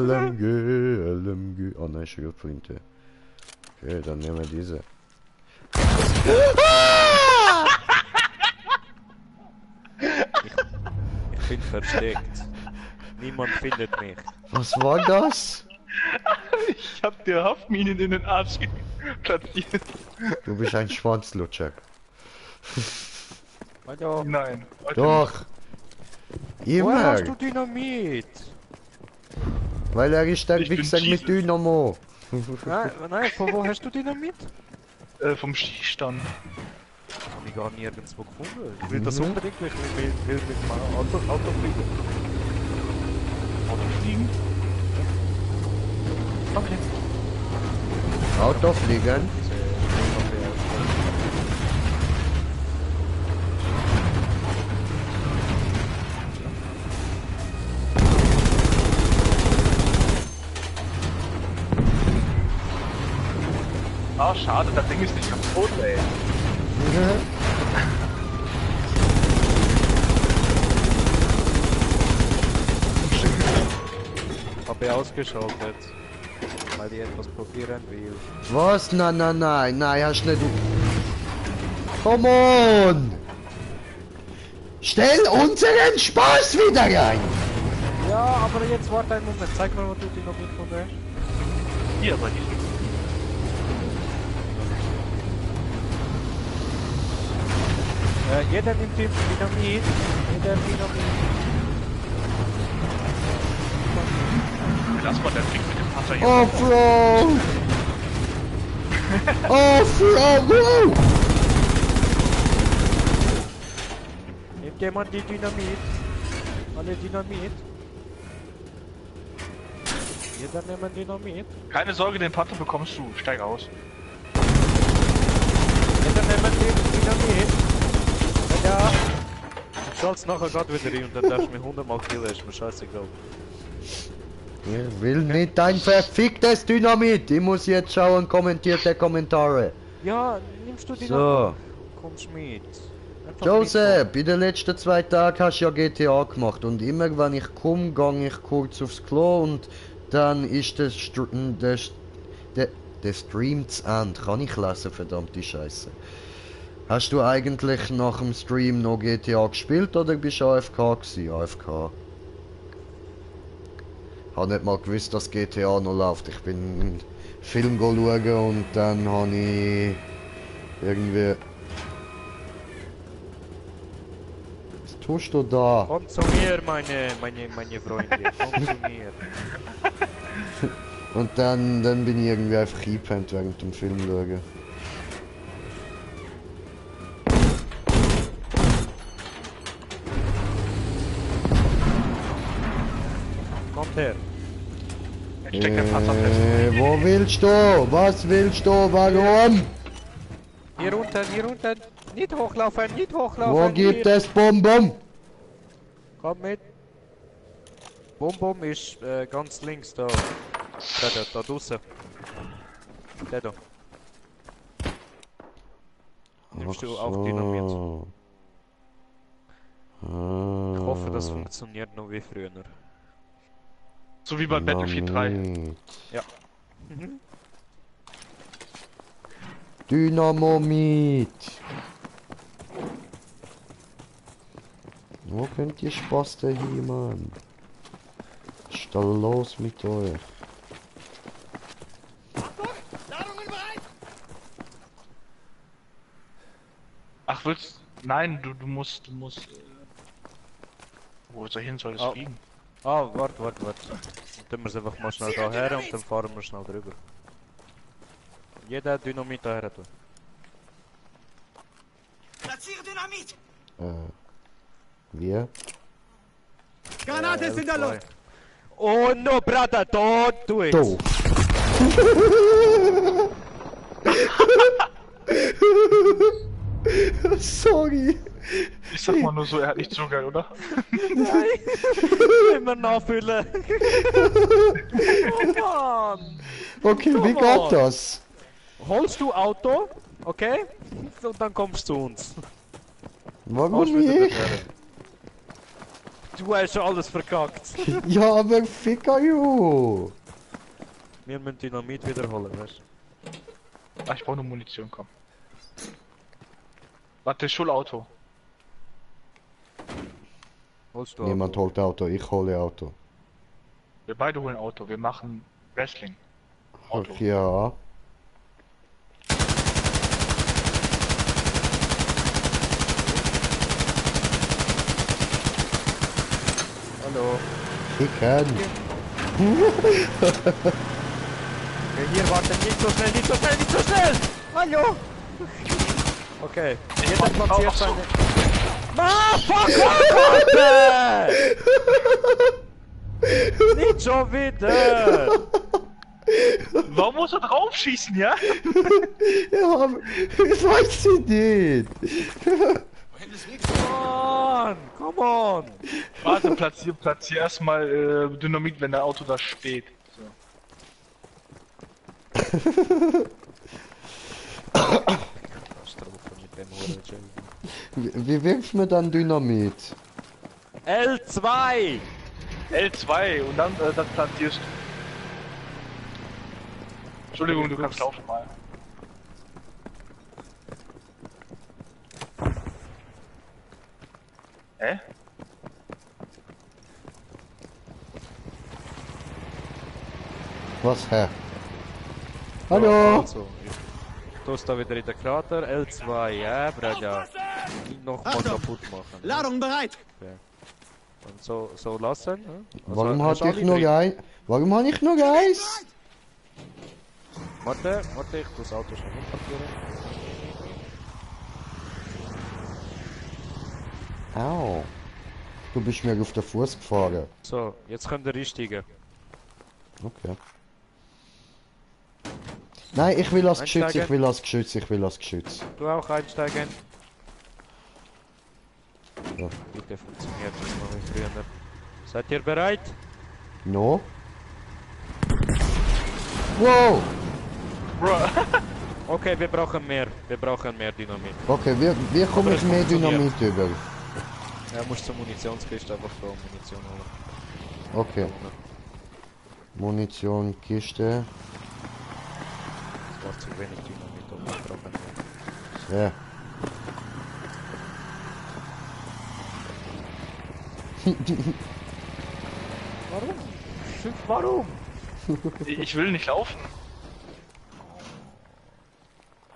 LMG, LMG. Oh nein, Schrotflinte. Okay, dann nehmen wir diese. Ich bin versteckt. Niemand findet mich. Was war das? Ich hab dir Haftminen in den Arsch platziert. Du bist ein Schwanzlutscher. Hallo. Nein. heute Doch. Woher Immer. hast du Dynamit? Weil er ist der Ich bin Wichser mit Jesus. Dynamo. Nein, von wo hast du Dynamit? nicht. Vom Schießstand. Hab ich gar nirgendwo gefunden. Ich will das unbedingt, ich will mit meinem Auto fliegen. Auto fliegen. Komm jetzt. Auto fliegen. Ah, schade, das Ding ist nicht kaputt, ey. Hab ich ausgeschaltet. Weil ich etwas probieren will. Was? Nein, nein, nein, nein, hast nicht du. Come on! Stell unseren Spaß wieder rein! Ja, aber jetzt warte einen Moment. Zeig mal, wo du Dynamit von der. Hier, bei diesem. Jeder nimmt Dynamit. Jeder Dynamit. Lass mal den Blick mit dem Panzer hier. Offroad! Offroad! Nimmt jemand die Dynamit? Alle Dynamit? Jeder nimmt Dynamit? Keine Sorge, den Panther bekommst du. Steig aus. Jeder nimmt Dynamit? Ja. Ich schalte nachher gerade wieder rein und dann darfst du mich 100-mal killen, ist mir scheißegal. Ich will nicht dein verficktes Dynamit! Ich muss jetzt schauen, kommentierte Kommentare. Ja, nimmst du Dynamit? So. Kommst mit. Einfach Joseph, in den letzten 2 Tagen hast du ja GTA gemacht und immer wenn ich komme, gehe ich kurz aufs Klo und dann ist der Stream zu Ende. Kann ich lesen, verdammte Scheiße. Hast du eigentlich nach dem Stream noch GTA gespielt oder bist du AFK gewesen? AFK. Ich habe nicht mal gewusst, dass GTA noch läuft. Ich bin einen Film schauen und dann habe ich irgendwie... Was tust du da? Komm zu mir, meine Freunde. Komm zu mir. Und dann bin ich irgendwie einfach eingepennt während dem Film schauen. Kommt her. Ich steck den Panzer fest. Wo willst du? Was willst du? Warum? Hier unten. Nicht hochlaufen, nicht hochlaufen. Wo gibt hier. es Bonbon? Komm mit. Bum ist ganz links da. Da draussen. Der da. Nimmst du auch Dynamit? Ich hoffe, das funktioniert noch wie früher. So wie bei Battlefield 3. Ja. Dynamit. Wo könnt ihr Spaß da hier, Mann? Was ist da los mit euch? Ach, willst nein, du musst. Wo soll hin soll es Oh. fliegen? Ah, warte. Dann tun wir es einfach mal schnell da her und dann fahren wir schnell drüber. Jeder hat Dynamit da her tun. Dynamit! Wir? Granate ist in der Luft! Oh no, brother, don't do it! Do. Sorry. Ich sag mal nur so, er hat nicht so geil, oder? Immer nachfüllen! Oh Mann! Okay, wie Come geht on. das? Holst du Auto, okay? Und dann kommst du zu uns. Warum Kannst wieder ich? beschweren. Du hast schon alles verkackt. Ja, aber Ficker you. Wir müssen Dynamit wiederholen, weißt Ah, ich brauche nur Munition, komm. Warte, Schulauto. du? Holst du Niemand Auto? holt Auto, ich hole Auto. Wir beide holen Auto, wir machen Wrestling. Auto. Ach ja. Hallo. Ficken. Okay, hier, warte, nicht so schnell, nicht so schnell, nicht so schnell! Hallo! Okay, jeder platziert ach so. seine... Ah, fuck off, Alter! Nicht schon wieder! Warum muss er draufschießen, ja? Ja, ich weiß ich nicht. Mann, come on! Warte, platzier erstmal Dynamit, wenn der Auto da steht. So. Katastrophe mit dem Hurenschelden. Wie wirft man dann Dynamit? L2! L2 und dann platzierst du. Entschuldigung, du kannst laufen mal. Hä? Was, hä? Hallo? Also, du hast da wieder in den Krater, L2, ja, Bruder. Nochmal kaputt machen. Ladung bereit! Und so lassen. Ne? Also, Warum hast hatte alle ich nur drin? ein? Warum habe ich nur eins? Warte, ich tu das Auto schon umparkieren. Au. Du bist mir auf den Fuß gefahren. So, jetzt könnt ihr einsteigen. Okay. Nein, ich will als Geschütz, Einsteigen. ich will als Geschütz, ich will als Geschütz. Du auch einsteigen. Ja. Bitte funktioniert das noch wie früher. Seid ihr bereit? No? Wow! Okay, wir brauchen mehr. Wir brauchen mehr Dynamit. Okay, wie komme Aber ich es mehr funktioniert. Dynamit über? Ja, musst zur Munitionskiste einfach so Munition holen. Okay. Munition, Kiste. Das war zu wenig Dynamit, aber wir brauchen mehr. Ja. Warum? Ich will nicht laufen.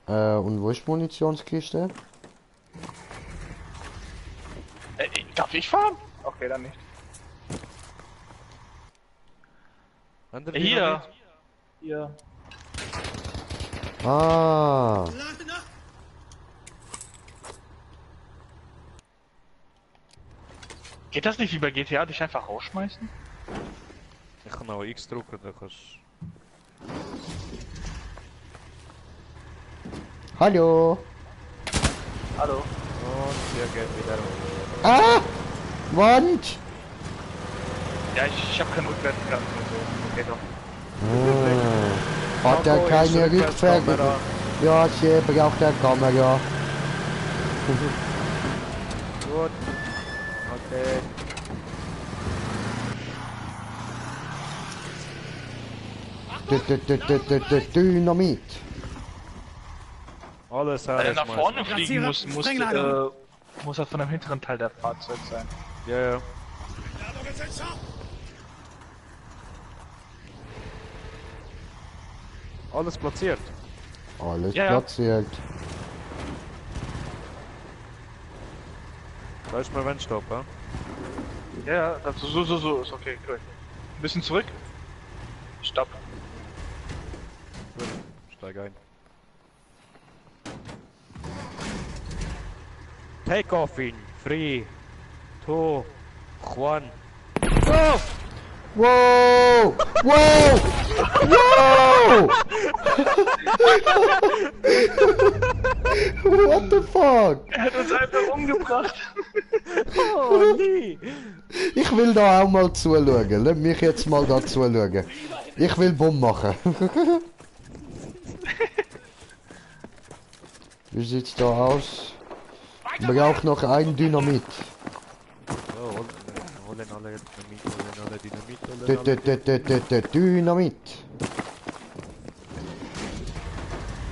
Und wo ist die Munitionskiste? Darf ich fahren? Okay, dann nicht. Andere Hier. Dynamit? Hier. Ah. Lade nach! Geht das nicht wie bei GTA, dich einfach rausschmeißen? Ich kann auch X drücken, dann kannst Hallo. Hallo. und wir gehen wieder hoch. Ah! Wand! Ja, ich hab keinen Rückwärtsgang. Also, okay, doch. Ah. Hat er Marco, keine ist Rückfährung? Rückwärtskamera. Ja, sie braucht eine Kamera. Gut. Okay. Dynamit. Alles Wenn er her. nach vorne fliegen Platziere muss Sprengladung. muss er von dem hinteren Teil der Fahrzeug sein. Ja, ja. Ladung ist in Schau! Alles platziert. Alles Ja, ja. platziert. Weißt du mal, wenn Stopp, ja? Ja, also so, ist okay, cool. Ein bisschen zurück. Stopp. Gut. Steig ein. Take off in 3, 2, 1. Go! Wow! Wow! Wow! What the fuck? Er hat uns einfach umgebracht. Oh, nee! Ich will da auch mal zuschauen. Lass mich jetzt mal da zuschauen. Ich will Bumm machen. Wie sieht's da aus? Braucht noch ein Dynamit. Oh, holen alle Dynamit, holen alle Dynamit, Dynamit.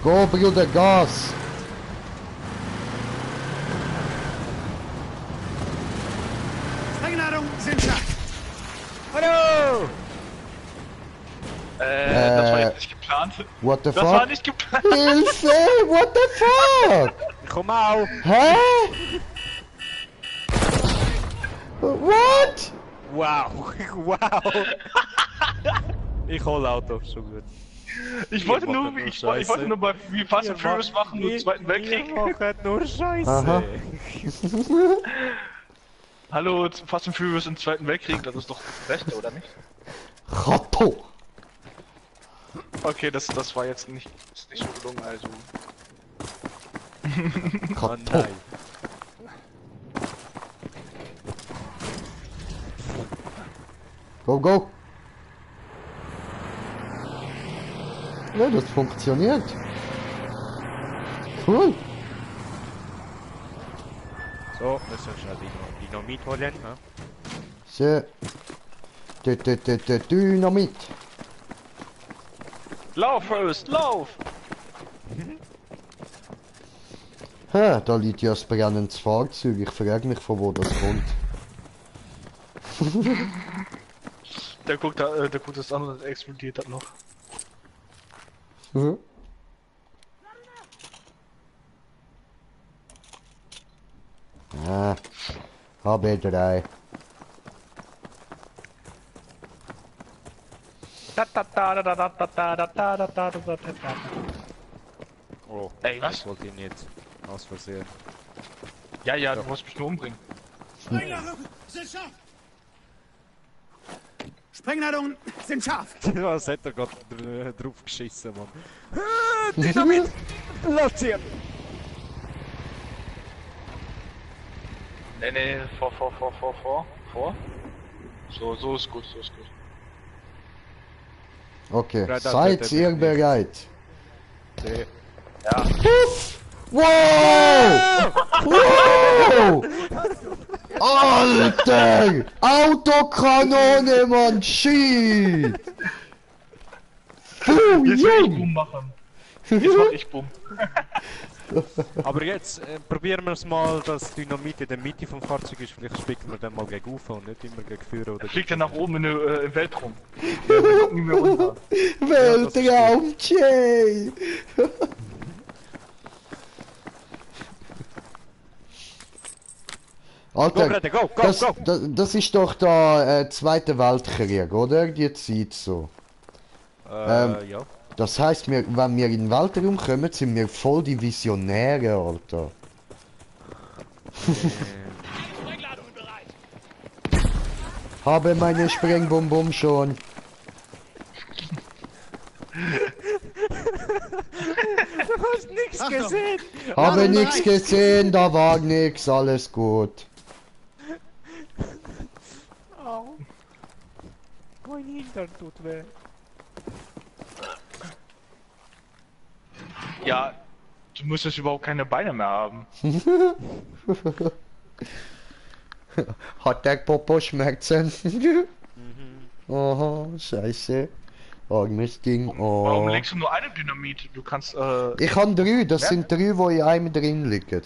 Go, Bruder, Gas. Sprengladung sind scharf. Hallo! Das war jetzt nicht geplant. What the Das war fuck? nicht geplant. Hilfe! What the fuck? Komm auch! Hä? What? Wow! Wow! Ich hol Auto, so gut. Ich wollte Ihr nur, macht nur ich Scheiße. wollte nur bei wie Fast and Furious machen, nur Zweiten Weltkrieg. Ihr macht nur Scheiße! Aha. Hallo, Fast and Furious im Zweiten Weltkrieg, das ist doch das Beste, oder nicht? Ratto. Okay, das war jetzt nicht so gelungen, also. Oh Ratto. nein! Go, go. Ja, das funktioniert. Cool. So, müssen wir schnell Dynamit holen, ne? So. Dynamit. Lauf, First, lauf! Ha, da liegt ja das brennendes Fahrzeug. Ich frage mich, von wo das kommt. Der guckt das an und explodiert das noch. Mhm. Ah, HB3. Oh, Ey, was? ich wollte ihn jetzt aus Versehen. Ja, du musst mich nur umbringen. Sprengladungen sind scharf. Sprengladungen sind scharf. Was hat er gerade drauf geschissen, Mann? Dynamit! Lass ihn! Nee, vor. So ist gut, Okay, Da, seid ihr bereit? Ja. Wow! Wow! Alter! Autokanone, Mann! Shit! Puh, Jetzt will ich Jung! Boom machen. Jetzt mach ich Boom. Aber jetzt probieren wir es mal, dass Dynamit in der Mitte vom Fahrzeug ist. Vielleicht spicken wir dann mal gegen Ufer und nicht immer gegen Führer oder Fliegt er nach oben im Weltraum. Ja, wir gucken nicht mehr runter. Weltraum, Jay! Alter, Go, das, go! das ist doch der Zweite Weltkrieg, oder? Die Zeit so. Ja. Das heißt, wenn wir in den Weltraum kommen, sind wir voll die Visionäre, Alter. Sprengladungen bereit. Habe meine Sprengbum schon. Du hast nichts Achtung. gesehen! Habe Ladung nichts bereit. gesehen, da war nix, alles gut. Au. Mein Hintern tut weh. Ja, du müsstest überhaupt keine Beine mehr haben. Hat der Popo Schmerzen? Oh, scheiße. Armes Ding. Warum Oh. legst du nur eine Dynamit? Du kannst, Ich habe 3, das Ja? sind 3, wo in einem drin liegen.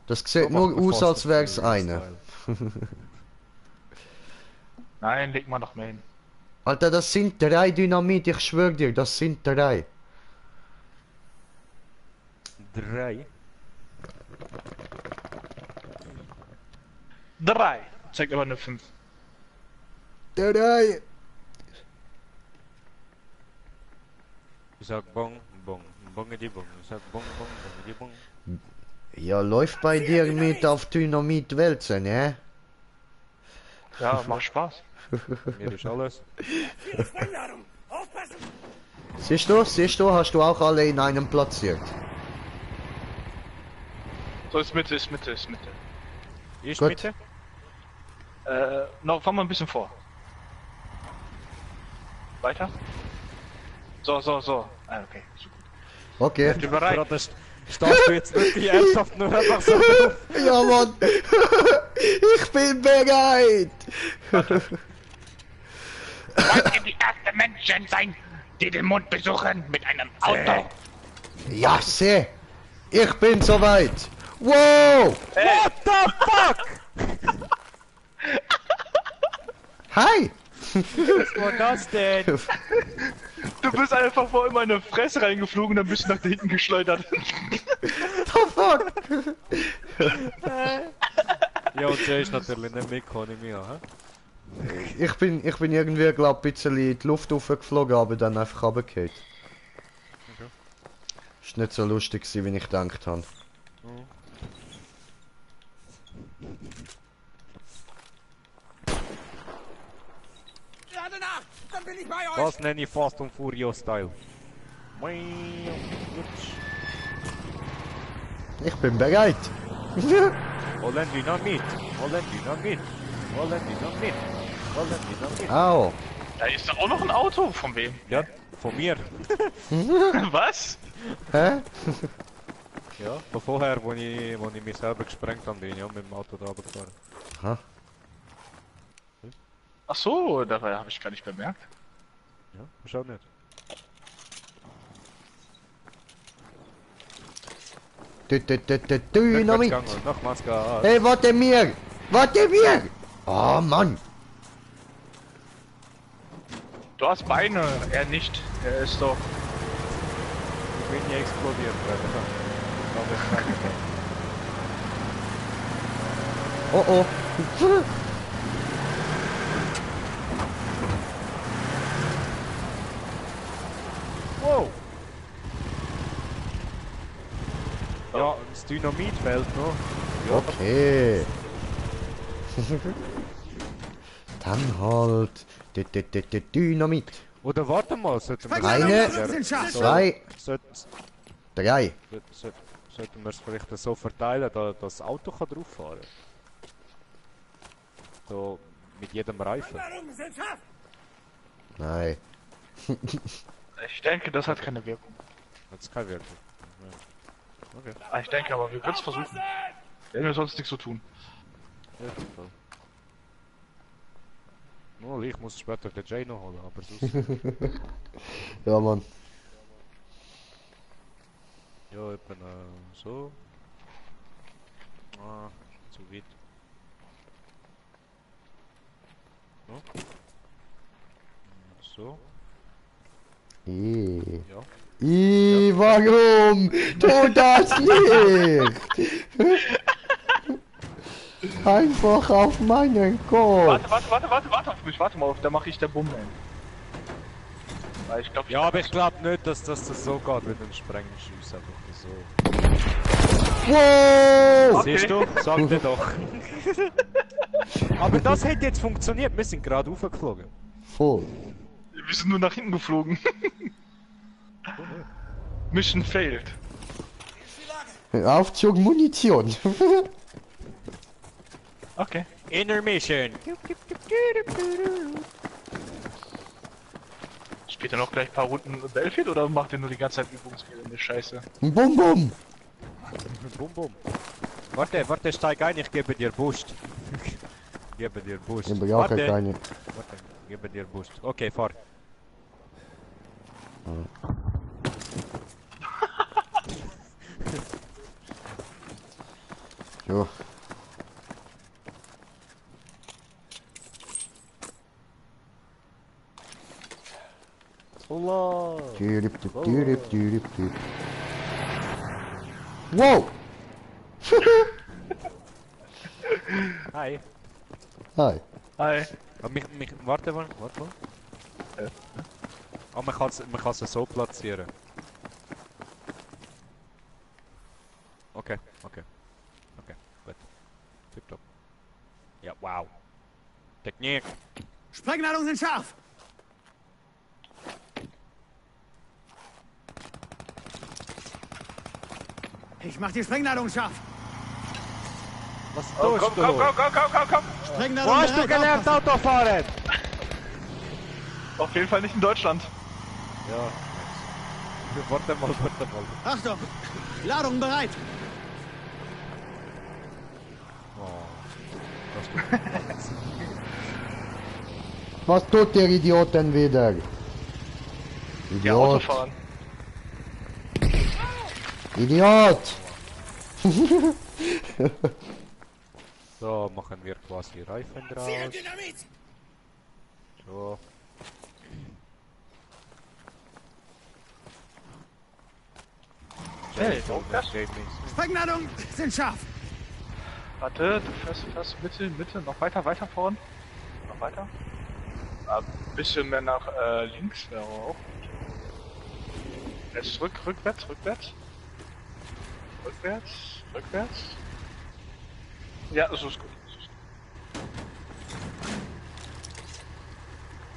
Das sieht nur aus, als wäre es eine. Nein, leg mal noch mehr hin. Alter, das sind 3 Dynamit, ich schwör dir, das sind 3. 3. 3. Zeigt aber eine 5. 3. Ich sag bong, bong, Bongedi bong. Sag bong bong bongedi bong. Ja, läuft bei dir mit auf Dynamit wälzen, ne? Ja, macht Spaß. Mir ist alles. Vier Sprengladung. Aufpassen! Siehst du, hast du auch alle in einem platziert. So, ist Mitte, ist Mitte, ist Mitte. Ist Gut. Mitte? Noch, fahren wir ein bisschen vor. Weiter. So. Ah, okay, so gut. Okay. Seid ihr bereit? Gerade stehst du jetzt wirklich ernsthaft nur einfach so drauf? Ja, Mann. Ich bin bereit. Wollt ihr die ersten Menschen sein, die den Mond besuchen mit einem Auto? Ja, seh. Ich bin soweit. Wow. What the fuck? Hi. Was war das denn? Du bist einfach vor in meine Fresse reingeflogen, dann bist du nach da hinten geschleudert. The fuck. Ja, und der ist natürlich nicht mitgekommen, hä? Ich bin irgendwie, glaub, ein bisschen in die Luft aufgeflogen, aber dann einfach runtergefallen. Okay. Ist nicht so lustig gewesen, wie ich gedacht habe. Lade nach! Dann bin ich bei euch! Das nenne ich Fast und Furious Style. Ich bin bereit. Holland Dynamit! Holland Dynamit! Holland Dynamit! Holland Dynamit! Au. Da ist da auch noch ein Auto. Von wem? Ja, von mir. Was? Hä? Ja, von vorher, wo ich mich selber gesprengt habe, bin ich ja mit dem Auto da runtergefahren. Aha. Ach so, da habe ich gar nicht bemerkt. Ja, schau nicht. Dynamit. Rückwärtsgang, nochmals Gas. Hey, warte mir! Warte mir! Oh Mann! Du hast Beine, er nicht. Er ist doch. Ich bin nie explodiert, Alter. Oh oh! Wow! Ja, das Dynamit fehlt noch. Ja, Okay. Dann halt. Dynamit. Oder warte mal, sollten wir Eine, Sind scharf! zwei, sollten drei. wir es vielleicht so verteilen, dass das Auto kann drauf fahren kann? So, mit jedem Reifen. Ladungen sind scharf! Nein. Ich denke, das hat keine Wirkung. Hat's keine Wirkung. Okay. Ich denke aber, wir können es versuchen. Werden wir sonst nichts so tun. Ja, total. Nur ich muss später den Jay noch holen, aber sonst... Ja, Mann. ja, etwa so. Ah, zu weit. So. Ja. Warum? Tu das nicht! Einfach auf meinen Kopf! Warte auf mich, warte mal, da mache ich der Bumm. Weil ich glaube, Ja, aber ich glaube nicht, dass das so geht mit dem Sprengenschuss, einfach so. Wow! Siehst du? Sag dir doch. Aber das hätte jetzt funktioniert, wir sind gerade hochgeflogen. Voll. wir sind nur nach hinten geflogen. Mission failed. Aufzug Munition. Okay. Intermission. Spielt er noch gleich ein paar Runden Battlefield oder macht er nur die ganze Zeit Übungsgelände Scheiße? Bum bum. Bum bum. Warte, steig ein, ich gebe dir Boost. Gebe dir Boost. Ich brauche keine. Warte, gebe dir Boost. Okay, fahr. Jo. Allah. Wow! Hi. Hi. Hi. Warte mal. Ah, man kann es so platzieren. Okay. Okay, gut. Tipptopp. Ja, wow. Technik. Sprengladungen sind scharf. Ich mach die Sprengladung scharf. Was Oh, tust komm, du? komm. Sprengladung Wo hast du bereit, gelernt aufpassen. Auto fahren? Auf jeden Fall nicht in Deutschland. Ja. Warte mal. Achtung, Ladung bereit. Was tut der Idiot denn wieder? Ja, Autofahren. Idiot! So, machen wir quasi Reifen draus. Dynamit. So. Hey, Sprengladungen sind scharf. warte, du fährst Mitte, noch weiter vorn. Noch weiter. Ein bisschen mehr nach links wäre auch. Jetzt rückwärts. Ja, so ist gut.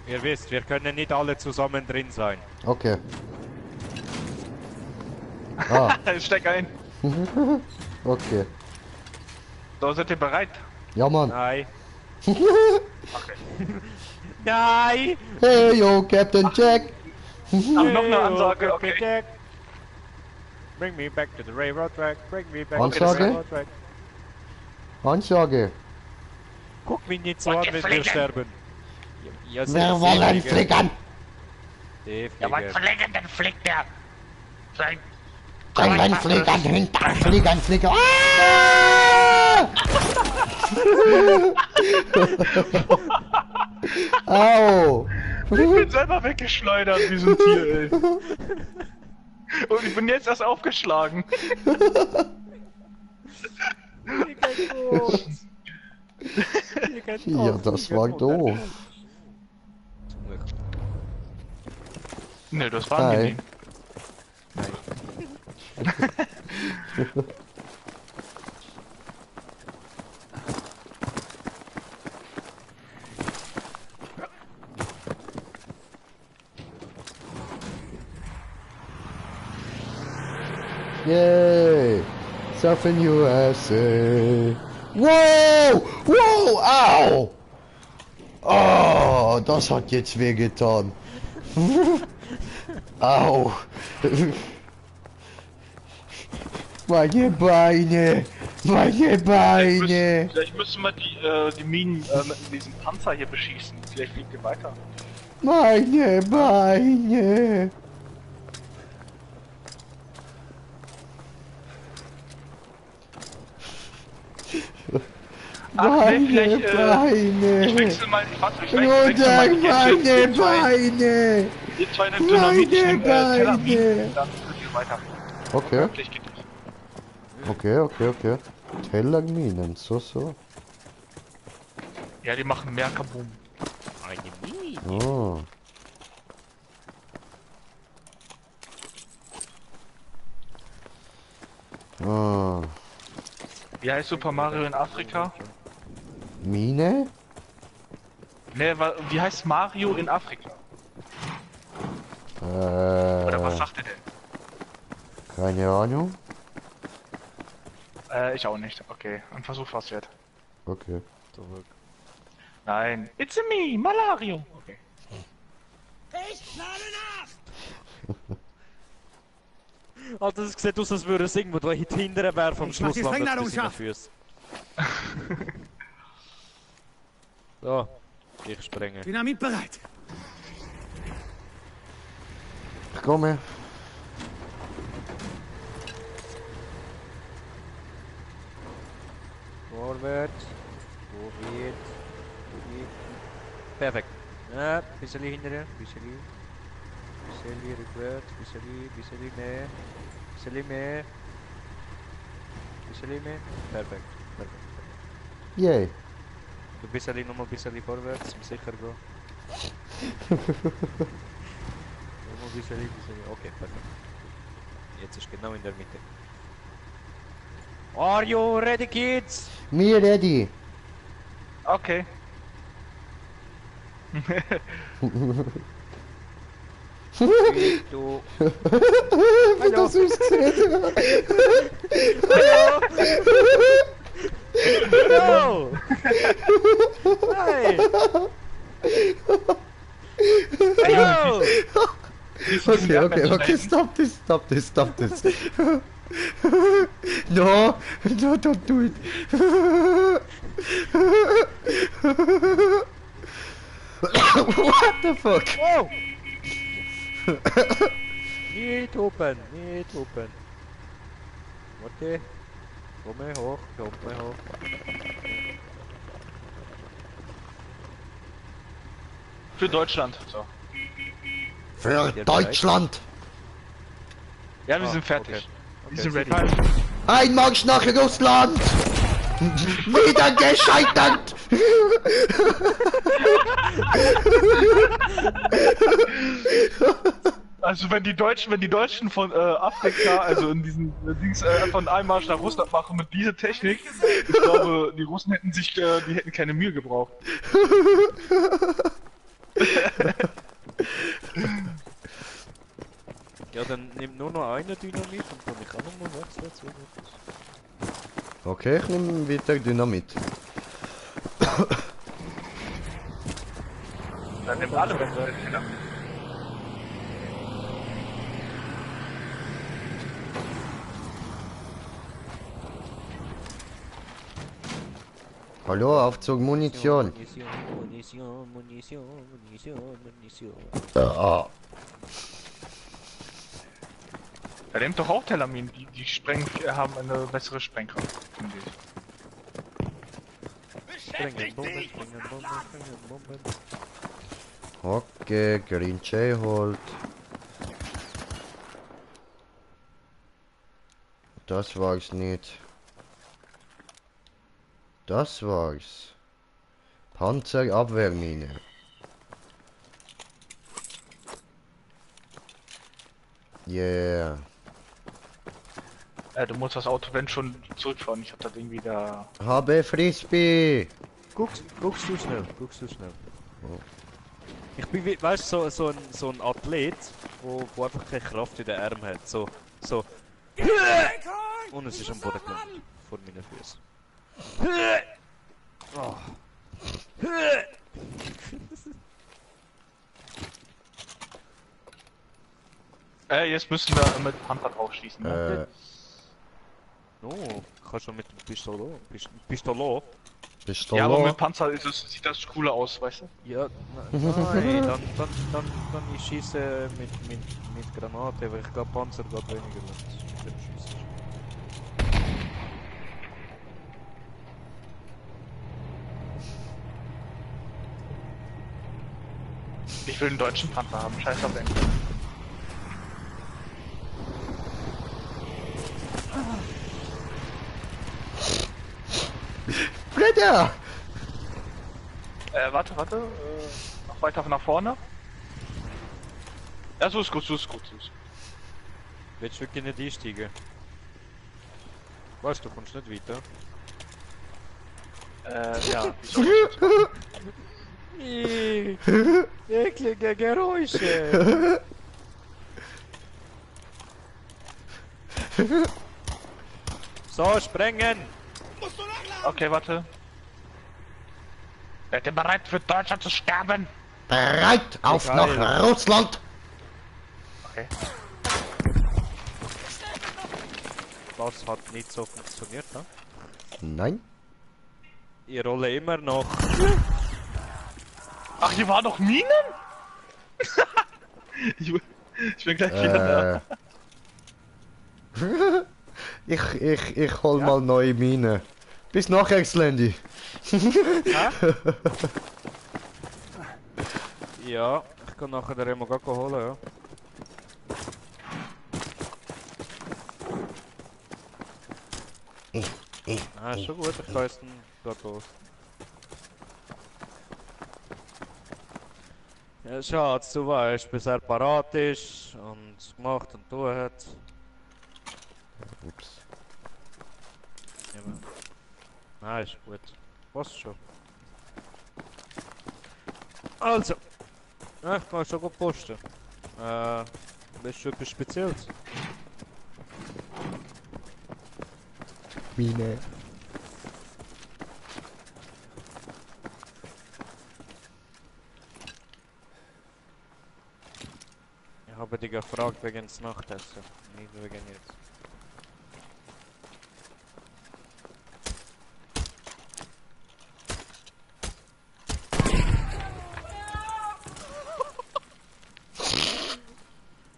Ihr wisst, wir können nicht alle zusammen drin sein. Okay. Ah, Steck ein. okay. So, seid ihr bereit? Ja, Mann. Nein. Okay. Nein! Hey, yo, Captain Jack! Ach, noch eine Ansage, Oh, okay. Jack. Bring me back to the railroad track. Bring me back Ansage? to the railroad track. Ansage. Guck mich nicht so Und an, die wenn wir Fliegen. sterben. Ja, Wir wollen fliegen! Die Ja, was Flieger. verlängern, dann fliegt er. Sein Fliegen, fliegen, hinter, fliegen! Ah! Au! Ich bin selber weggeschleudert wie so ein Tier, ey. Und ich bin jetzt erst aufgeschlagen. Ja, das war doof. Ne, das war Hi. angenehm. Yay! Surfing USA! Wow! Wow! Au! Oh, das hat jetzt wehgetan. Au! Meine Beine! Meine Beine! Vielleicht müssen wir die Minen mit diesem Panzer hier beschießen. Vielleicht fliegt ihr weiter. Meine Beine! Ach, nee, Meine vielleicht, ich Beine! wechsel mal, warte, ich Runter, wechsel mal meine Beine! Ihr zwei nehmt Dynamit, ich nehm Meine Therapie, Beine. dann könnt ihr weiter. Okay, Vielleicht geht das. okay. Tellerminen, so. Ja, die machen mehr Kaboom. Oh. Ah. Wie heißt Super Mario in Afrika? Mine? Ne, wie heißt Mario in Afrika? Oder was sagt er denn? Keine Ahnung. Ich auch nicht. Okay, ein Versuch war's wert. Okay. Zurück. Nein. It's a me, Malario. Okay. Ich lade nach. Alter, das sieht aus, als würde es irgendwo da hinten wäre vom Ich mach die Schluss landet Sprengladung bis in den scharf. Füßen. So, ich sprenge. Dynamit bereit. Ich komme. Vorwärts. Vorwärts. Perfekt. Ja, bisschen hinterher, bisschen rückwärts, bisschen mehr. Perfekt. Yay. Du noch ein bisschen vorwärts, um sicher gehen. Noch ein bisschen. Okay, perfekt. Jetzt ist genau in der Mitte. Are you ready, kids? Me ready. Okay. Du. Wie das aussieht. No! Nein! No! Okay, stop this. No, don't do it. What the fuck? Wow! Nicht open. Warte. Komm mal hoch. Für Deutschland. So. Für Deutschland. Ja, wir sind fertig. Wir sind ready. Ein Marsch nach Russland. Wieder gescheitert. Also wenn die Deutschen von Afrika, also in diesen Dings von Einmarsch nach Russland machen mit dieser Technik, ich glaube, die Russen hätten die hätten keine Mühe gebraucht. Ja, dann nimm nur noch eine Dynamit und dann ich auch noch mal wechseln. Okay, ich nehme wieder Dynamit. Dann nehmen alle weg. Hallo, Aufzug Munition. Munition. Ah. Ja, nehmt doch auch Telamin, die haben eine bessere Sprengkraft, finde ich. Sprengen Bomben. Okay, Green Jay holt. Das war's nicht. Das war's. Panzerabwehrmine. Yeah. Du musst das Auto, wenn schon, zurückfahren. Ich hab das Ding wieder... Habe Frisbee. Guckst du schnell. Ich bin, weißt du, so ein Athlet, wo einfach keine Kraft in den Armen hat. So. Und es ist am Boden gelandet. Vor meinen Füßen. Oh. Jetzt müssen wir mit Panther drauf schießen. No, kannst du mit dem Pistolo? Ja, aber mit Panzer sieht das cooler aus, weißt du? Ja, nein, dann ich schieße mit Granate, weil ich glaube Panzer geht weniger mit dem Schießen. Ich will einen deutschen Panzer haben, scheiß auf den. Blätter! Warte. Noch weiter nach vorne. Ja, so ist gut. Willst du wirklich nicht einsteigen? Weißt du, kommst nicht weiter. Ja. Eklige Geräusche! So, sprengen! Okay, warte. Seid ihr bereit für Deutschland zu sterben? Bereit auf Geil. nach Russland! Okay. Das hat nicht so funktioniert, ne? Nein? Ich rolle immer noch. Ach, hier waren noch Minen? ich bin gleich wieder da. Ich hol mal neue Mine. Bis nachher, Slendy. Ja, ich kann nachher den Remo Gacko holen, ja. Ah, ist schon gut, ich kann jetzt gerade los. Ja, Schatz, du weißt, bis er parat ist und gemacht und tun hat. Ups. Ja, aber... Nein, ist gut. Was schon? Also! Ja, ich kann schon gut posten. Willst du etwas Spezielles? Mine. Ich habe dich gefragt wegen des Nachtessen, nicht wegen jetzt.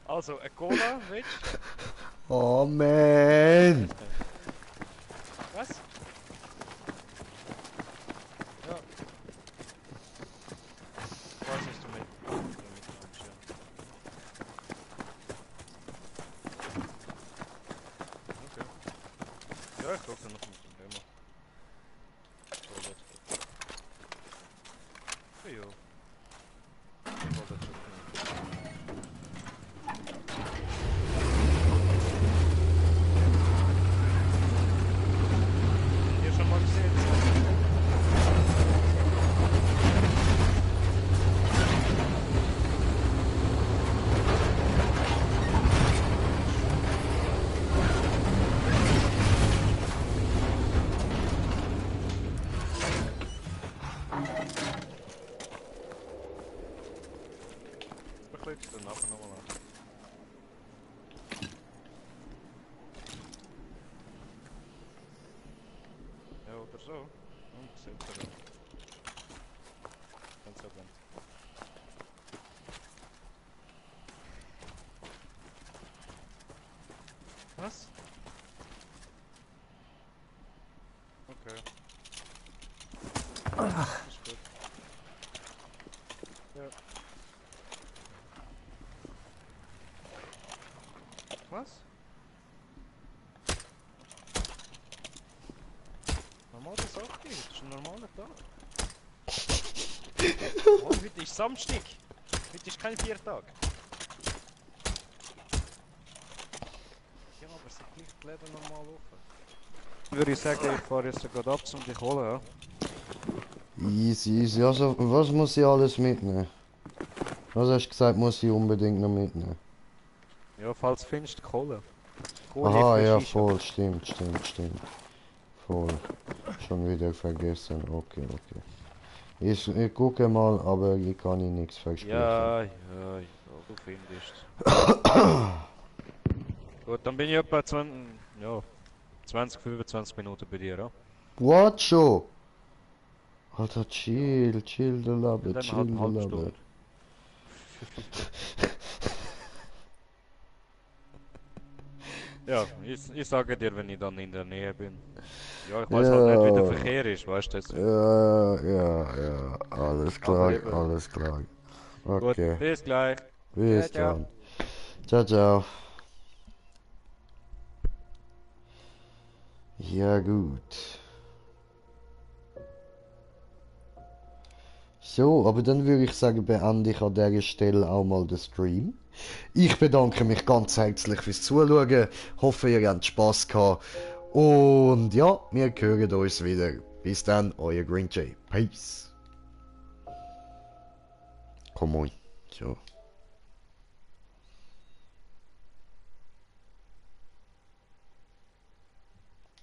Also, eine Cola, willst du? Oh man! Was? Ja. Was ist du mit? Okay. Ja, ich gucke noch mit dem Demo. So, jetzt geht. Ja, jo. Ich wollte das schon. Hier schon mal gesehen. Begleitest du nachher nochmal an. Ja, oder so. Und Silber. Ganz so dann. Was? Okay. Ist gut. Ja. Was? Normal das auch geht. Das ist ein normaler Tag. Oh, heute ist Samstag. Heute ist kein Viertag. Ja, aber es sind gleich die Läden normal offen. Würde ich sagen, ich fahre jetzt gerade ab zum dich holen, ja? Easy, easy. Also, was muss ich alles mitnehmen? Was hast du gesagt, muss ich unbedingt noch mitnehmen? Ja, falls du findest, Kohle. Aha, ja, Shisha. voll, stimmt. Voll. Schon wieder vergessen. Okay. Ich gucke mal, aber ich kann Ihnen nichts versprechen. Ja, du findest. Gut, dann bin ich etwa 20, 25 Minuten bei dir, ja? What schon? Alter, chill, der Labe, Dann chill, halt der eine halbe Labe. Stunde. Ja, ich sage dir, wenn ich dann in der Nähe bin. Ja, ich weiß halt nicht, wie der Verkehr ist, weißt du das? Ja, alles klar, Aber eben. alles klar. Gut, Okay, bis gleich. bis Ciao, dann. Ciao. Ja, gut. So, aber dann würde ich sagen, beende ich an dieser Stelle auch mal den Stream. Ich bedanke mich ganz herzlich fürs Zuschauen. Hoffe, ihr habt Spaß gehabt. Und ja, wir hören uns wieder. Bis dann, euer Green Jay. Peace. Komm on. So.